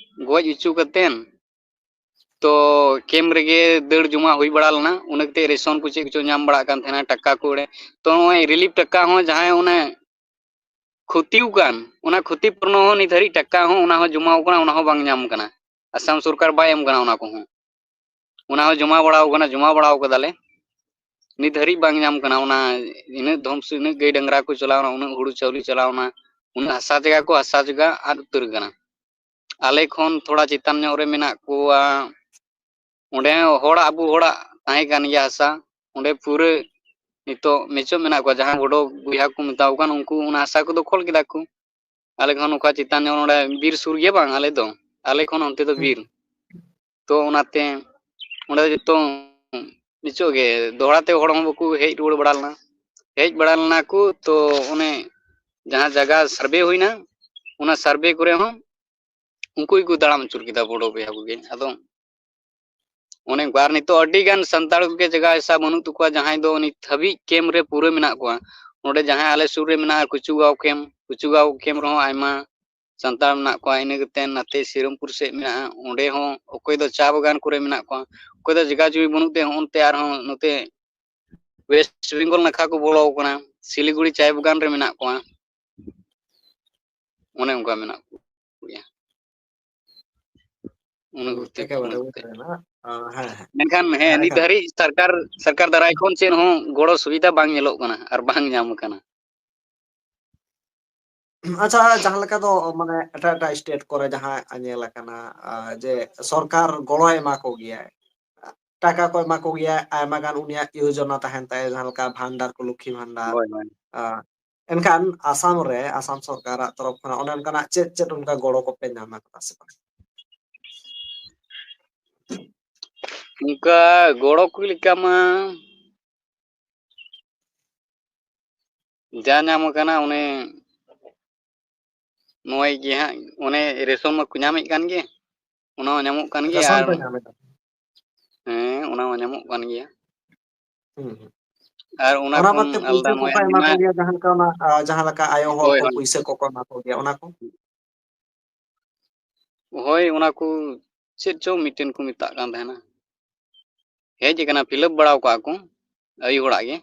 ᱜᱚᱡ ᱦᱚᱪᱚ ᱠᱟᱛᱮᱱ ᱛᱚ ᱠᱮᱢᱯ ᱨᱮᱜᱮ ᱫᱟᱹᱲ ᱡᱚᱢᱟ ᱦᱩᱭ ᱵᱟᱲᱟ ᱞᱮᱱᱟ᱾ ᱩᱱᱟᱹ ᱠᱟᱛᱮ ᱨᱮᱥᱚᱱ ᱠᱚ ᱪᱮᱫ ᱠᱚᱪᱚ ᱧᱟᱢ ᱵᱟᱲᱟᱜ ᱠᱟᱱ ᱛᱟᱦᱮᱱᱟ, ᱴᱟᱠᱟ ᱠᱚ ᱚᱸᱰᱮ᱾ ᱛᱚ ᱱᱚᱜᱼᱚᱭ ᱨᱤᱞᱤᱯ ᱴᱟᱠᱟ ᱦᱚᱸ ᱡᱟᱦᱟᱸᱭ ᱚᱱᱮ ᱠᱷᱚᱛᱤᱣ ᱠᱟᱱ, ᱚᱱᱟ ᱠᱷᱚᱛᱤ ᱯᱩᱨᱱᱚ ᱦᱚᱸ ᱱᱤᱛ ᱦᱟᱹᱨᱤᱡ ᱴᱟᱠᱟ ᱦᱚᱸ ᱚᱱᱟ ᱦᱚᱸ ᱡᱚᱢᱟᱣ ᱠᱟᱱᱟ, ᱚᱱᱟ ᱦᱚᱸ ᱵᱟᱝ ᱧᱟᱢ ᱠᱟᱱᱟ᱾ ᱟᱥᱟᱢ ᱥᱚᱨᱠᱟᱨ ᱵᱟᱭ ᱮᱢ ᱠᱟᱱᱟ ᱚᱱᱟ ᱠᱚᱦᱚᱸ᱾ ᱚᱱᱟ ᱦᱚᱸ ᱡᱚᱢᱟ ᱵᱟᱲᱟᱣ ᱠᱟᱱᱟ, ᱡᱚᱢᱟ ᱵᱟᱲᱟᱣ ᱠᱟᱫᱟᱞᱮ᱾ ᱱᱤᱛ ᱦᱟᱹᱨᱤᱡ ᱵᱟᱝ ᱧᱟᱢ ᱠᱟᱱᱟ᱾ ᱚᱱᱟ ᱤᱱᱟᱹᱜ ᱫᱷᱚᱢᱥᱩ, ᱤᱱᱟᱹᱜ ᱜᱟᱹᱭ ᱰᱟᱝᱨᱟ ᱠᱚ ᱪᱟᱞᱟᱣᱱᱟ, ᱩᱱᱟᱹᱜ ᱦᱩᱲᱩ ᱪᱟᱣᱞᱮ ᱪᱟᱞᱟᱣᱱᱟ, ᱩᱱᱟᱹᱜ ᱦᱟᱥᱟ ᱡᱟᱭᱜᱟ ᱠᱚ, ᱦᱟᱥᱟ ᱡᱟᱭᱜᱟ ᱟᱫ ᱩᱛᱟᱹᱨ ᱠᱟᱱᱟ᱾ ᱟᱞᱮ ᱠᱷᱚᱱ ᱛᱷᱚᱲᱟ ᱪᱮᱛᱟᱱ ᱧᱚᱜ ᱨᱮ ᱢᱮᱱᱟᱜ ᱠᱚᱣᱟ, ᱚᱸᱰᱮ ᱦᱚᱸ ᱦᱚᱲ, ᱟᱵᱚ ᱦᱚᱲᱟᱜ ᱛᱟᱦᱮᱸ ᱠᱟᱱ ᱜᱮᱭᱟ ᱦᱟᱥᱟ, ᱚᱸᱰᱮ ᱯᱩᱨᱟᱹ ᱱᱤᱛᱚᱜ ᱢᱮᱪᱚᱜ ᱢᱮᱱᱟᱜ ᱠᱚᱣᱟ, ᱡᱟᱦᱟᱸ ᱵᱚᱰᱚ ᱵᱚᱭᱦᱟ ᱠᱚ ᱢᱮᱛᱟ ᱠᱚ ᱠᱟᱱ, ᱩᱱᱠᱩ ᱚᱱᱟ ᱦᱟᱥᱟ ᱠᱚ ᱫᱚᱠᱷᱚᱞ ᱠᱮᱫᱟ ᱠᱚ᱾ ᱟᱞᱮ ᱠᱷᱚᱱ ᱱᱚᱝᱠᱟ ᱪᱮᱛᱟᱱ ᱧᱚᱜ ᱱᱚᱰᱮ ᱵᱤᱨ ᱥᱩᱨ ᱜᱮᱭᱟ ᱵᱟᱝ, ᱟᱞᱮ ᱫᱚ, ᱟᱞᱮ ᱠᱷᱚᱱ ᱚᱱᱛᱮ ᱫᱚ ᱦᱩᱸ᱾ ᱵᱤᱨ᱾ ᱛᱚ ᱚᱱᱟᱛᱮ ᱚᱸᱰᱮ ᱫᱚ ᱡᱚᱛᱚ ᱱᱤᱪᱚᱜ ᱜᱮ, ᱫᱚᱦᱲᱟ ᱛᱮ ᱦᱚᱲ ᱦᱚᱸ ᱵᱟᱠᱚ ᱦᱮᱡ ᱨᱩᱣᱟᱹᱲ ᱵᱟᱲᱟ ᱞᱮᱱᱟ᱾ ᱦᱮᱡ ᱵᱟᱲᱟ ᱞᱮᱱᱟ ᱠᱚ, ᱛᱚ ᱚᱱᱮ ᱡᱟᱦᱟᱸ ᱡᱟᱭᱜᱟ ᱥᱟᱨᱵᱷᱮ ᱦᱩᱭᱱᱟ, ᱚᱱᱟ ᱥᱟᱨᱵᱷᱮ ᱠᱚᱨᱮ ᱦᱚᱸ ᱩᱱᱠᱩ ᱜᱮᱠᱚ ᱛᱟᱲᱟᱢ ᱟᱹᱪᱩᱨ ᱠᱮᱫᱟ ᱵᱚᱰᱚ ᱵᱚᱭᱦᱟ ᱠᱚᱜᱮ᱾ ᱟᱫᱚ ᱚᱱᱮ ᱚᱱᱠᱟ, ᱟᱨ ᱱᱤᱛᱚᱜ ᱟᱹᱰᱤ ᱜᱟᱱ ᱥᱟᱱᱛᱟᱲ ᱠᱚᱜᱮ ᱡᱟᱭᱜᱟ ᱦᱟᱥᱟ ᱵᱟᱹᱱᱩᱜ ᱛᱟᱠᱚᱣᱟ, ᱡᱟᱦᱟᱸᱭ ᱫᱚ ᱱᱤᱛ ᱦᱟᱹᱵᱤᱡ ᱠᱮᱢᱯ ᱨᱮ ᱯᱩᱨᱟᱹ ᱢᱮᱱᱟᱜ ᱠᱚᱣᱟ᱾ ᱱᱚᱰᱮ ᱡᱟᱦᱟᱸᱭ ᱟᱞᱮ ᱥᱩᱨ ᱨᱮ ᱢᱮᱱᱟᱜᱼᱟ, ᱠᱩᱪᱩᱜᱟᱸᱣ ᱠᱮᱢᱯ, ᱠᱩᱪᱩᱜᱟᱸᱣ ᱠᱮᱢᱯ ᱨᱮᱦᱚᱸ ᱟᱭᱢᱟ ᱥᱟᱱᱛᱟᱲ ᱢᱮᱱᱟᱜ ᱠᱚᱣᱟ᱾ ᱤᱱᱟᱹ ᱠᱟᱛᱮ ᱱᱟᱛᱮ ᱥᱤᱨᱟᱢᱯᱩᱨ ᱥᱮᱫ ᱢᱮᱱᱟᱜᱼᱟ, ᱚᱸᱰᱮ ᱦᱚᱸ ᱚᱠᱚᱭ ᱫᱚ ᱪᱟ ᱵᱟᱜᱟᱱ ᱠᱚᱨᱮ ᱢᱮᱱᱟᱜ ᱠᱚᱣᱟ, ᱚᱠᱚᱭ ᱫᱚ ᱡᱟᱭᱜᱟ ᱡᱩᱢᱤ ᱵᱟᱹᱱᱩᱜ ᱛᱮ ᱦᱚᱸ ᱚᱱᱛᱮ ᱟᱨᱦᱚᱸ ᱱᱚᱛᱮ ᱣᱮᱥᱴ ᱵᱮᱝᱜᱚᱞ ᱱᱟᱠᱷᱟ ᱠᱚ ᱵᱚᱞᱚ ᱟᱠᱟᱱᱟ, ᱥᱤᱞᱤᱜᱩᱲᱤ ᱪᱟᱭ ᱵᱟᱜᱟᱱ ᱨᱮ ᱢᱮᱱᱟᱜ ᱠᱚᱣᱟ᱾ ᱚᱱᱮ ᱚᱱᱠᱟ ᱢᱮᱱᱟᱜ ᱠᱚᱜᱮᱭᱟ᱾ ᱚᱱᱟ ᱦᱩᱸ, ᱠᱷᱟᱹᱛᱤᱨ ᱮᱠᱮᱵᱟᱨᱮ ᱚᱱᱟ ᱵᱩᱡᱷᱟᱹᱣ ᱠᱷᱟᱹᱛᱤᱨ᱾ ᱮᱱᱟ᱾ ᱟᱸ, ᱦᱮᱸ, ᱦᱮᱸ᱾ ᱢᱮᱱᱠᱷᱟᱱ ᱦᱮᱸ, ᱦᱮᱸ, ᱱᱤᱛ ᱮᱠᱟᱞ᱾ ᱫᱷᱟᱹᱨᱤᱡ ᱥᱚᱨᱠᱟᱨ, ᱥᱚᱨᱠᱟᱨ ᱫᱟᱨᱟᱭ ᱠᱷᱚᱱ ᱪᱮᱫ ᱦᱚᱸ ᱜᱚᱲᱚ ᱥᱩᱵᱤᱫᱷᱟ ᱵᱟᱝ ᱧᱮᱞᱚᱜ ᱠᱟᱱᱟ ᱟᱨ ᱵᱟᱝ ᱧᱟᱢ ᱟᱠᱟᱱᱟ᱾ ᱟᱪᱪᱷᱟ, ᱡᱟᱦᱟᱸ ᱞᱮᱠᱟ ᱫᱚ ᱢᱟᱱᱮ ᱮᱴᱟᱜ ᱮᱴᱟᱜ ᱥᱴᱮᱴ ᱠᱚᱨᱮ ᱡᱟᱦᱟᱸ ᱧᱮᱞ ᱟᱠᱟᱱᱟ, ᱟᱸ, ᱡᱮ ᱥᱚᱨᱠᱟᱨ ᱜᱚᱲᱚᱭ ᱮᱢᱟ ᱠᱚ ᱜᱮᱭᱟ, ᱴᱟᱠᱟ ᱠᱚ ᱮᱢᱟ ᱠᱚ ᱜᱮᱭᱟ, ᱟᱭᱢᱟ ᱜᱟᱱ ᱩᱱᱤᱭᱟᱜ ᱭᱳᱡᱚᱱᱟ ᱛᱟᱦᱮᱱ ᱛᱟᱭᱟ, ᱡᱟᱦᱟᱸ ᱞᱮᱠᱟ ᱵᱷᱟᱱᱰᱟᱨ ᱠᱚ, ᱞᱚᱠᱠᱷᱤ ᱵᱷᱟᱱᱰᱟᱨ᱾ ᱦᱳᱭ, ᱦᱳᱭ᱾ ᱟᱸ, ᱮᱱᱠᱷᱟᱱ ᱟᱥᱟᱢ ᱨᱮ, ᱟᱥᱟᱢ ᱥᱚᱨᱠᱟᱨᱟᱜ ᱛᱚᱨᱚᱯ ᱠᱷᱚᱱᱟᱜ ᱚᱱᱮ ᱚᱱᱠᱟᱱᱟᱜ ᱪᱮᱫ ᱪᱮᱫ ᱚᱱᱠᱟ ᱜᱚᱲᱚ ᱠᱚᱯᱮ ᱧᱟᱢ ᱟᱠᱟᱫᱟ ᱥᱮ ᱵᱟᱝ? ᱚᱱᱠᱟ ᱜᱚᱲᱚ ᱠᱚ ᱞᱮᱠᱟ ᱢᱟ ᱡᱟ ᱧᱟᱢ ᱟᱠᱟᱱᱟ, ᱚᱱᱮ ᱱᱚᱜᱼᱚᱭ ᱜᱮ ᱦᱟᱸᱜ, ᱚᱱᱮ ᱨᱮᱥᱚᱱ ᱢᱟᱠᱚ ᱧᱟᱢᱮᱫ ᱠᱟᱱ ᱜᱮ, ᱚᱱᱟ ᱦᱚᱸ ᱧᱟᱢᱚᱜ ᱠᱟᱱ ᱜᱮᱭᱟ᱾ ᱨᱮᱥᱚᱱ ᱟᱨ ᱯᱮ ᱧᱟᱢ ᱮᱫᱟ? ᱦᱮᱸ, ᱚᱱᱟ ᱦᱚᱸ ᱧᱟᱢᱚᱜ ᱠᱟᱱ ᱜᱮᱭᱟ᱾ ᱦᱩᱸ, ᱦᱩᱸ᱾ ᱟᱨ ᱚᱱᱟ ᱚᱱᱟ ᱠᱷᱚᱱ ᱵᱟᱫ ᱛᱮ ᱟᱞᱫᱟ ᱯᱩᱭᱥᱟᱹ ᱱᱚᱜᱼᱚᱭ ᱠᱚᱠᱚ ᱮᱢᱟ ᱟᱭᱢᱟ ᱠᱚ ᱜᱮᱭᱟ, ᱡᱟᱦᱟᱸ ᱞᱮᱠᱟ ᱚᱱᱟ, ᱟ, ᱡᱟᱦᱟᱸ ᱞᱮᱠᱟ ᱟᱭᱳ ᱦᱚᱲ ᱦᱳᱭ, ᱠᱚ ᱦᱳᱭ᱾ ᱯᱩᱭᱥᱟᱹ ᱠᱚᱠᱚ ᱮᱢᱟ ᱠᱚ ᱜᱮᱭᱟ, ᱚᱱᱟ ᱠᱚ? ᱦᱳᱭ, ᱚᱱᱟ ᱠᱚ ᱪᱮᱫ ᱪᱚ ᱢᱤᱫᱴᱮᱱ ᱠᱚ ᱢᱮᱛᱟᱜ ᱠᱟᱱ ᱛᱟᱦᱮᱱᱟ, ᱦᱮᱡ ᱟᱠᱟᱱᱟ, ᱯᱷᱤᱞᱟᱯ ᱵᱟᱲᱟᱣ ᱠᱟᱜᱼᱟ ᱠᱚ ᱟᱭᱳ ᱦᱚᱲᱟᱜ ᱜᱮ᱾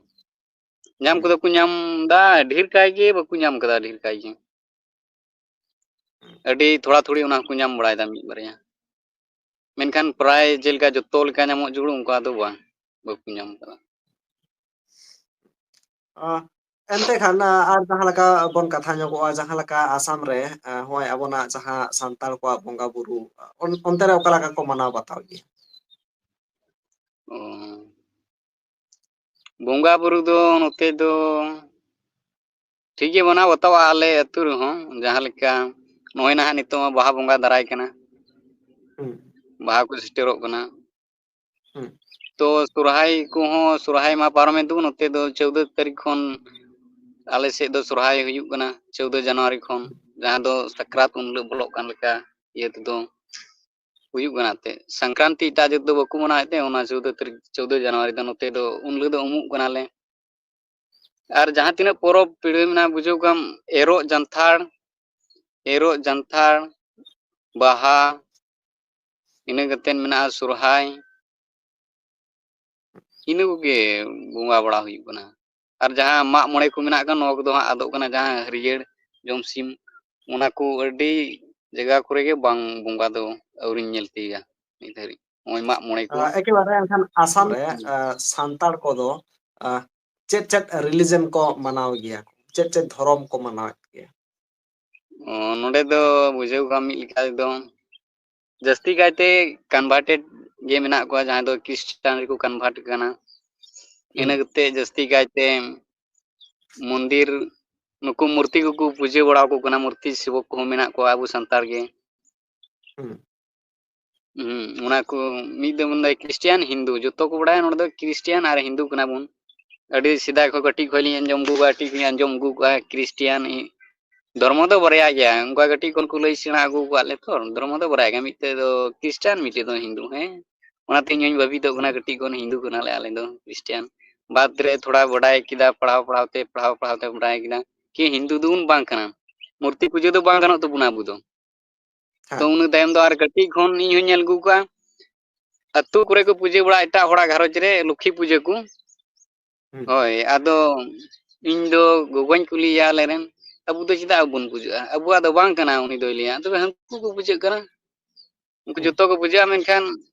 ᱧᱟᱢ ᱦᱩᱸ᱾ ᱠᱚᱫᱚ ᱠᱚ ᱧᱟᱢ ᱫᱟ, ᱰᱷᱮᱨ ᱠᱟᱭ ᱜᱮ ᱵᱟᱠᱚ ᱧᱟᱢ ᱠᱟᱫᱟ, ᱰᱷᱮᱨ ᱠᱟᱭ ᱜᱮ᱾ ᱦᱩᱸ᱾ ᱟᱹᱰᱤ ᱛᱷᱚᱲᱟ ᱛᱷᱩᱲᱤ ᱚᱱᱟ ᱦᱚᱸᱠᱚ ᱧᱟᱢ ᱵᱟᱲᱟᱭᱮᱫᱟ ᱢᱤᱫ ᱵᱟᱨᱭᱟ᱾ ᱢᱮᱱᱠᱷᱟᱱ ᱯᱨᱟᱭ ᱡᱮᱞᱮᱠᱟ ᱡᱚᱛᱚ ᱞᱮᱠᱟ ᱧᱟᱢᱚᱜ ᱡᱟᱹᱨᱩᱲ, ᱚᱱᱠᱟ ᱫᱚ ᱵᱟᱝ, ᱵᱟᱠᱚ ᱧᱟᱢ ᱠᱟᱫᱟ᱾ ᱚ, ᱮᱱᱛᱮ ᱠᱷᱟᱱ, ᱟ, ᱟᱨ ᱡᱟᱦᱟᱸ ᱞᱮᱠᱟ ᱵᱚᱱ ᱠᱟᱛᱷᱟ ᱧᱚᱜᱚᱜᱼᱟ, ᱡᱟᱦᱟᱸ ᱞᱮᱠᱟ ᱟᱥᱟᱢ ᱨᱮ, ᱟ, ᱦᱚᱸᱜᱼᱚᱭ ᱟᱵᱚᱱᱟᱜ ᱡᱟᱦᱟᱸ ᱥᱟᱱᱛᱟᱲ ᱠᱚᱣᱟᱜ ᱵᱚᱸᱜᱟ ᱵᱩᱨᱩ, ᱚᱱ-, ᱚᱱᱛᱮ ᱨᱮ ᱚᱠᱟ ᱞᱮᱠᱟ ᱠᱚ ᱢᱟᱱᱟᱣ ᱵᱟᱛᱟᱣ ᱜᱮᱭᱟ? ᱚ᱾ ᱵᱚᱸᱜᱟ ᱵᱩᱨᱩ ᱫᱚ ᱱᱚᱛᱮ ᱫᱚ ᱴᱷᱤᱠ ᱜᱮ ᱢᱟᱱᱟᱣ ᱵᱟᱛᱟᱣᱟ ᱟᱞᱮ ᱟᱹᱛᱩ ᱨᱮᱦᱚᱸ, ᱡᱟᱦᱟᱸ ᱞᱮᱠᱟ ᱱᱚᱜᱼᱚᱭ ᱱᱟᱦᱟᱜ ᱱᱤᱛᱚᱜ ᱢᱟ ᱵᱟᱦᱟ ᱵᱚᱸᱜᱟ ᱫᱟᱨᱟᱭ ᱠᱟᱱᱟ᱾ ᱦᱩᱸ᱾ ᱵᱟᱦᱟ ᱠᱚ ᱥᱮᱴᱮᱨᱚᱜ ᱠᱟᱱᱟ᱾ ᱦᱩᱸ᱾ ᱛᱚ ᱥᱚᱨᱦᱟᱭ ᱠᱚᱦᱚᱸ, ᱥᱚᱨᱦᱟᱭ ᱢᱟ ᱯᱟᱨᱚᱢᱮᱱ ᱛᱟᱵᱚᱱ, ᱱᱚᱛᱮ ᱫᱚ ᱪᱳᱣᱫᱟᱹ ᱛᱟᱹᱨᱤᱠᱷ ᱠᱷᱚᱱ ᱟᱞᱮ ᱥᱮᱫ ᱫᱚ ᱥᱚᱨᱦᱟᱭ ᱦᱩᱭᱩᱜ ᱠᱟᱱᱟ, ᱪᱳᱣᱫᱟᱹ ᱡᱟᱱᱩᱣᱟᱨᱤ ᱠᱷᱚᱱ, ᱦᱩᱸ᱾ ᱡᱟᱦᱟᱸ ᱫᱚ ᱥᱟᱠᱨᱟᱛ ᱩᱱ ᱦᱤᱞᱳᱜ ᱵᱚᱞᱚᱜ ᱠᱟᱱ ᱞᱮᱠᱟ ᱤᱭᱟᱹ ᱛᱮᱫᱚ ᱦᱩᱭᱩᱜ ᱠᱟᱱᱟ ᱮᱱᱛᱮᱫ᱾ ᱥᱚᱝᱠᱨᱟᱱᱛᱤ ᱮᱴᱟᱜ ᱡᱟᱹᱛ ᱫᱚ ᱵᱟᱠᱚ ᱢᱟᱱᱟᱣᱮᱫ ᱛᱮ, ᱚᱱᱟ ᱪᱳᱣᱫᱟᱹ ᱛᱟᱹᱨᱤᱠᱷ, ᱪᱳᱣᱫᱟᱹ ᱡᱟᱱᱩᱣᱟᱨᱤ ᱫᱚ ᱱᱚᱛᱮ ᱫᱚ ᱩᱱ ᱦᱤᱞᱳᱜ ᱫᱚ ᱩᱢᱩᱜ ᱠᱟᱱᱟᱞᱮ᱾ ᱟᱨ ᱡᱟᱦᱟᱸ ᱛᱤᱱᱟᱹᱜ ᱯᱚᱨᱚᱵᱽ ᱯᱤᱲᱦᱟᱹ ᱢᱮᱱᱟᱜᱼᱟ, ᱵᱩᱡᱷᱟᱹᱣ ᱠᱟᱢ, ᱮᱨᱚᱜ ᱡᱟᱱᱛᱷᱟᱲ, ᱮᱨᱚᱜ ᱡᱟᱱᱛᱷᱟᱲ, ᱵᱟᱦᱟ, ᱤᱱᱟᱹ ᱠᱟᱛᱮᱫ ᱢᱮᱱᱟᱜᱼᱟ ᱥᱚᱨᱦᱟᱭ, ᱤᱱᱟᱹ ᱠᱚᱜᱮ ᱵᱚᱸᱜᱟ ᱵᱟᱲᱟ ᱦᱩᱭᱩᱜ ᱠᱟᱱᱟ᱾ ᱟᱨ ᱡᱟᱦᱟᱸ ᱢᱟᱜ ᱢᱚᱬᱮ ᱠᱚ ᱢᱮᱱᱟᱜ ᱠᱟᱱ, ᱱᱚᱣᱟ ᱠᱚᱫᱚ ᱦᱟᱸᱜ ᱟᱫᱚᱜ ᱠᱟᱱᱟ, ᱡᱟᱦᱟᱸ ᱦᱟᱹᱨᱭᱟᱹᱲ ᱡᱚᱢᱥᱤᱢ, ᱚᱱᱟ ᱠᱚ ᱟᱹᱰᱤ ᱡᱟᱭᱜᱟ ᱠᱚᱨᱮ ᱜᱮ ᱵᱟᱝ, ᱵᱚᱸᱜᱟ ᱫᱚ ᱟᱹᱣᱨᱤᱧ ᱧᱮᱞ ᱛᱤᱭᱳᱜᱟ ᱱᱤᱛ ᱫᱷᱟᱹᱨᱤᱡ᱾ ᱱᱚᱜᱼᱚᱭ ᱢᱟᱜ ᱢᱚᱬᱮ ᱠᱚ᱾ ᱟ, ᱮᱠᱮᱵᱟᱨᱮ ᱮᱱᱠᱷᱟᱱ ᱟᱥᱟᱢ ᱨᱮ, ᱦᱩᱸ᱾ ᱟ, ᱥᱟᱱᱛᱟᱲ ᱠᱚᱫᱚ, ᱟ, ᱪᱮᱫ ᱪᱮᱫ religion ᱠᱚ ᱢᱟᱱᱟᱣ ᱜᱮᱭᱟ? ᱪᱮᱫ ᱪᱮᱫ ᱫᱷᱚᱨᱚᱢ ᱠᱚ ᱢᱟᱱᱟᱣᱮᱫ ᱜᱮᱭᱟ? ᱚ, ᱱᱚᱰᱮ ᱫᱚ ᱵᱩᱡᱷᱟᱹᱣ ᱠᱟᱜ ᱢᱤᱫ ᱞᱮᱠᱟ ᱛᱮᱫᱚ ᱡᱟᱹᱥᱛᱤ ᱠᱟᱭᱛᱮ converted ᱜᱮ ᱢᱮᱱᱟᱜ ᱠᱚᱣᱟ, ᱡᱟᱦᱟᱸᱭ ᱫᱚ ᱠᱷᱨᱤᱥᱴᱟᱱ ᱨᱮᱠᱚ convert ᱠᱟᱱᱟ᱾ ᱤᱱᱟᱹ ᱦᱩᱸ᱾ ᱠᱟᱛᱮ ᱡᱟᱹᱥᱛᱤ ᱠᱟᱭᱛᱮ ᱢᱚᱱᱫᱤᱨ, ᱱᱩᱠᱩ ᱢᱩᱨᱛᱤ ᱠᱚᱠᱚ ᱯᱩᱡᱟᱹ ᱵᱟᱲᱟ ᱟᱠᱚ ᱠᱟᱱᱟ, ᱢᱩᱨᱛᱤ ᱥᱮᱵᱚᱠ ᱠᱚᱦᱚᱸ ᱢᱮᱱᱟᱜ ᱠᱚᱣᱟ ᱟᱵᱚ ᱥᱟᱱᱛᱟᱲ ᱜᱮ᱾ ᱦᱩᱸ᱾ ᱦᱩᱸ, ᱚᱱᱟ ᱠᱚ ᱢᱤᱫ ᱫᱚ ᱢᱮᱱᱫᱟᱭ ᱠᱷᱨᱤᱥᱴᱤᱭᱟᱱ, ᱦᱤᱱᱫᱩ, ᱡᱚᱛᱚ ᱠᱚ ᱵᱟᱲᱟᱭᱟ ᱱᱚᱰᱮ ᱫᱚ ᱠᱷᱨᱤᱥᱴᱤᱭᱟᱱ ᱟᱨ ᱦᱤᱱᱫᱩ ᱠᱟᱱᱟ ᱵᱚᱱ᱾ ᱟᱹᱰᱤ ᱥᱮᱫᱟᱭ ᱠᱷᱚᱱ ᱠᱟᱹᱴᱤᱡ ᱠᱷᱚᱱ ᱞᱤᱧ ᱟᱸᱡᱚᱢ ᱟᱹᱜᱩ ᱠᱟᱜᱼᱟ, ᱠᱟᱹᱴᱤᱡ ᱠᱷᱚᱱ ᱞᱤᱧ ᱟᱸᱡᱚᱢ ᱟᱹᱜᱩ ᱠᱟᱜᱼᱟ ᱠᱷᱨᱤᱥᱴᱤᱭᱟᱱ ᱤ-, ᱫᱷᱚᱨᱢᱚ ᱫᱚ ᱵᱟᱨᱭᱟ ᱜᱮᱭᱟ, ᱚᱱᱠᱟ ᱠᱟᱹᱴᱤᱡ ᱠᱷᱚᱱ ᱠᱚ ᱞᱟᱹᱭ ᱥᱮᱬᱟ ᱟᱹᱜᱩ ᱟᱠᱟᱫ ᱞᱮ ᱛᱚ, ᱫᱷᱚᱨᱢᱚ ᱫᱚ ᱵᱟᱨᱭᱟ ᱜᱮᱭᱟ, ᱢᱤᱫᱴᱮᱡ ᱫᱚ ᱠᱷᱨᱤᱥᱴᱟᱱ, ᱢᱤᱫᱴᱮᱡ ᱫᱚ ᱦᱤᱱᱫᱩ᱾ ᱦᱮᱸ, ᱚᱱᱟᱛᱮ ᱤᱧ ᱦᱚᱧ ᱵᱷᱟᱹᱵᱤᱛᱚᱜ ᱠᱟᱱᱟ, ᱦᱩᱸ᱾ ᱠᱟᱹᱴᱤᱡ ᱠᱷᱚᱱ ᱦᱤᱱᱫᱩ ᱠᱟᱱᱟᱞᱮ ᱟᱞᱮ ᱫᱚ, ᱠᱷᱨᱤᱥᱴᱟᱱ ᱵᱟᱫ ᱨᱮ ᱛᱷᱚᱲᱟ ᱵᱟᱰᱟᱭ ᱠᱮᱫᱟ, ᱯᱟᱲᱦᱟᱣ ᱯᱟᱲᱦᱟᱣ ᱛᱮ, ᱯᱟᱲᱦᱟᱣ ᱯᱟᱲᱦᱟᱣ ᱛᱮ ᱵᱟᱰᱟᱭ ᱠᱮᱫᱟ ᱠᱤ ᱦᱤᱱᱫᱩ ᱫᱚᱵᱚᱱ ᱵᱟᱝ ᱠᱟᱱᱟ, ᱢᱩᱨᱛᱤ ᱯᱩᱡᱟᱹ ᱫᱚ ᱵᱟᱝ ᱜᱟᱱᱚᱜ ᱛᱟᱵᱚᱱᱟ ᱟᱵᱚ ᱫᱚ᱾ ᱛᱚ ᱦᱮᱸ᱾ ᱩᱱᱟᱹᱜ ᱛᱟᱭᱚᱢ ᱫᱚ ᱟᱨ ᱠᱟᱹᱴᱤᱡ ᱠᱷᱚᱱ ᱤᱧ ᱦᱚᱧ ᱧᱮᱞ ᱟᱹᱜᱩ ᱠᱟᱜᱼᱟ, ᱟᱹᱛᱩ ᱠᱚᱨᱮ ᱠᱚ ᱯᱩᱡᱟᱹ ᱵᱟᱲᱟ, ᱮᱴᱟᱜ ᱦᱚᱲᱟᱜ ᱜᱷᱟᱨᱚᱸᱡᱽ ᱨᱮ ᱞᱚᱠᱠᱷᱤ ᱯᱩᱡᱟᱹ ᱠᱚ᱾ ᱦᱩᱸ᱾ ᱦᱳᱭ, ᱟᱫᱚ ᱤᱧ ᱫᱚ ᱜᱚᱜᱚᱧ ᱠᱩᱞᱤᱭᱮᱭᱟ ᱟᱞᱮᱨᱮᱱ, "ᱟᱵᱚ ᱫᱚ ᱪᱮᱫᱟᱜ ᱵᱟᱵᱚᱱ ᱯᱩᱡᱟᱹᱜᱼᱟ? ᱟᱵᱚᱣᱟᱜ ᱫᱚ ᱵᱟᱝ ᱠᱟᱱᱟ", ᱩᱱᱤ ᱫᱚᱭ ᱞᱟᱹᱭᱟ᱾ ᱛᱚᱵᱮ ᱦᱟᱹᱱᱠᱩ ᱠᱚ ᱯᱩᱡᱟᱹᱜ ᱠᱟᱱᱟ, ᱩᱱᱠᱩ ᱦᱩᱸ᱾ ᱡᱚᱛᱚ ᱠᱚ ᱯᱩᱡᱟᱹᱜᱼᱟ, ᱢᱮᱱᱠᱷᱟᱱ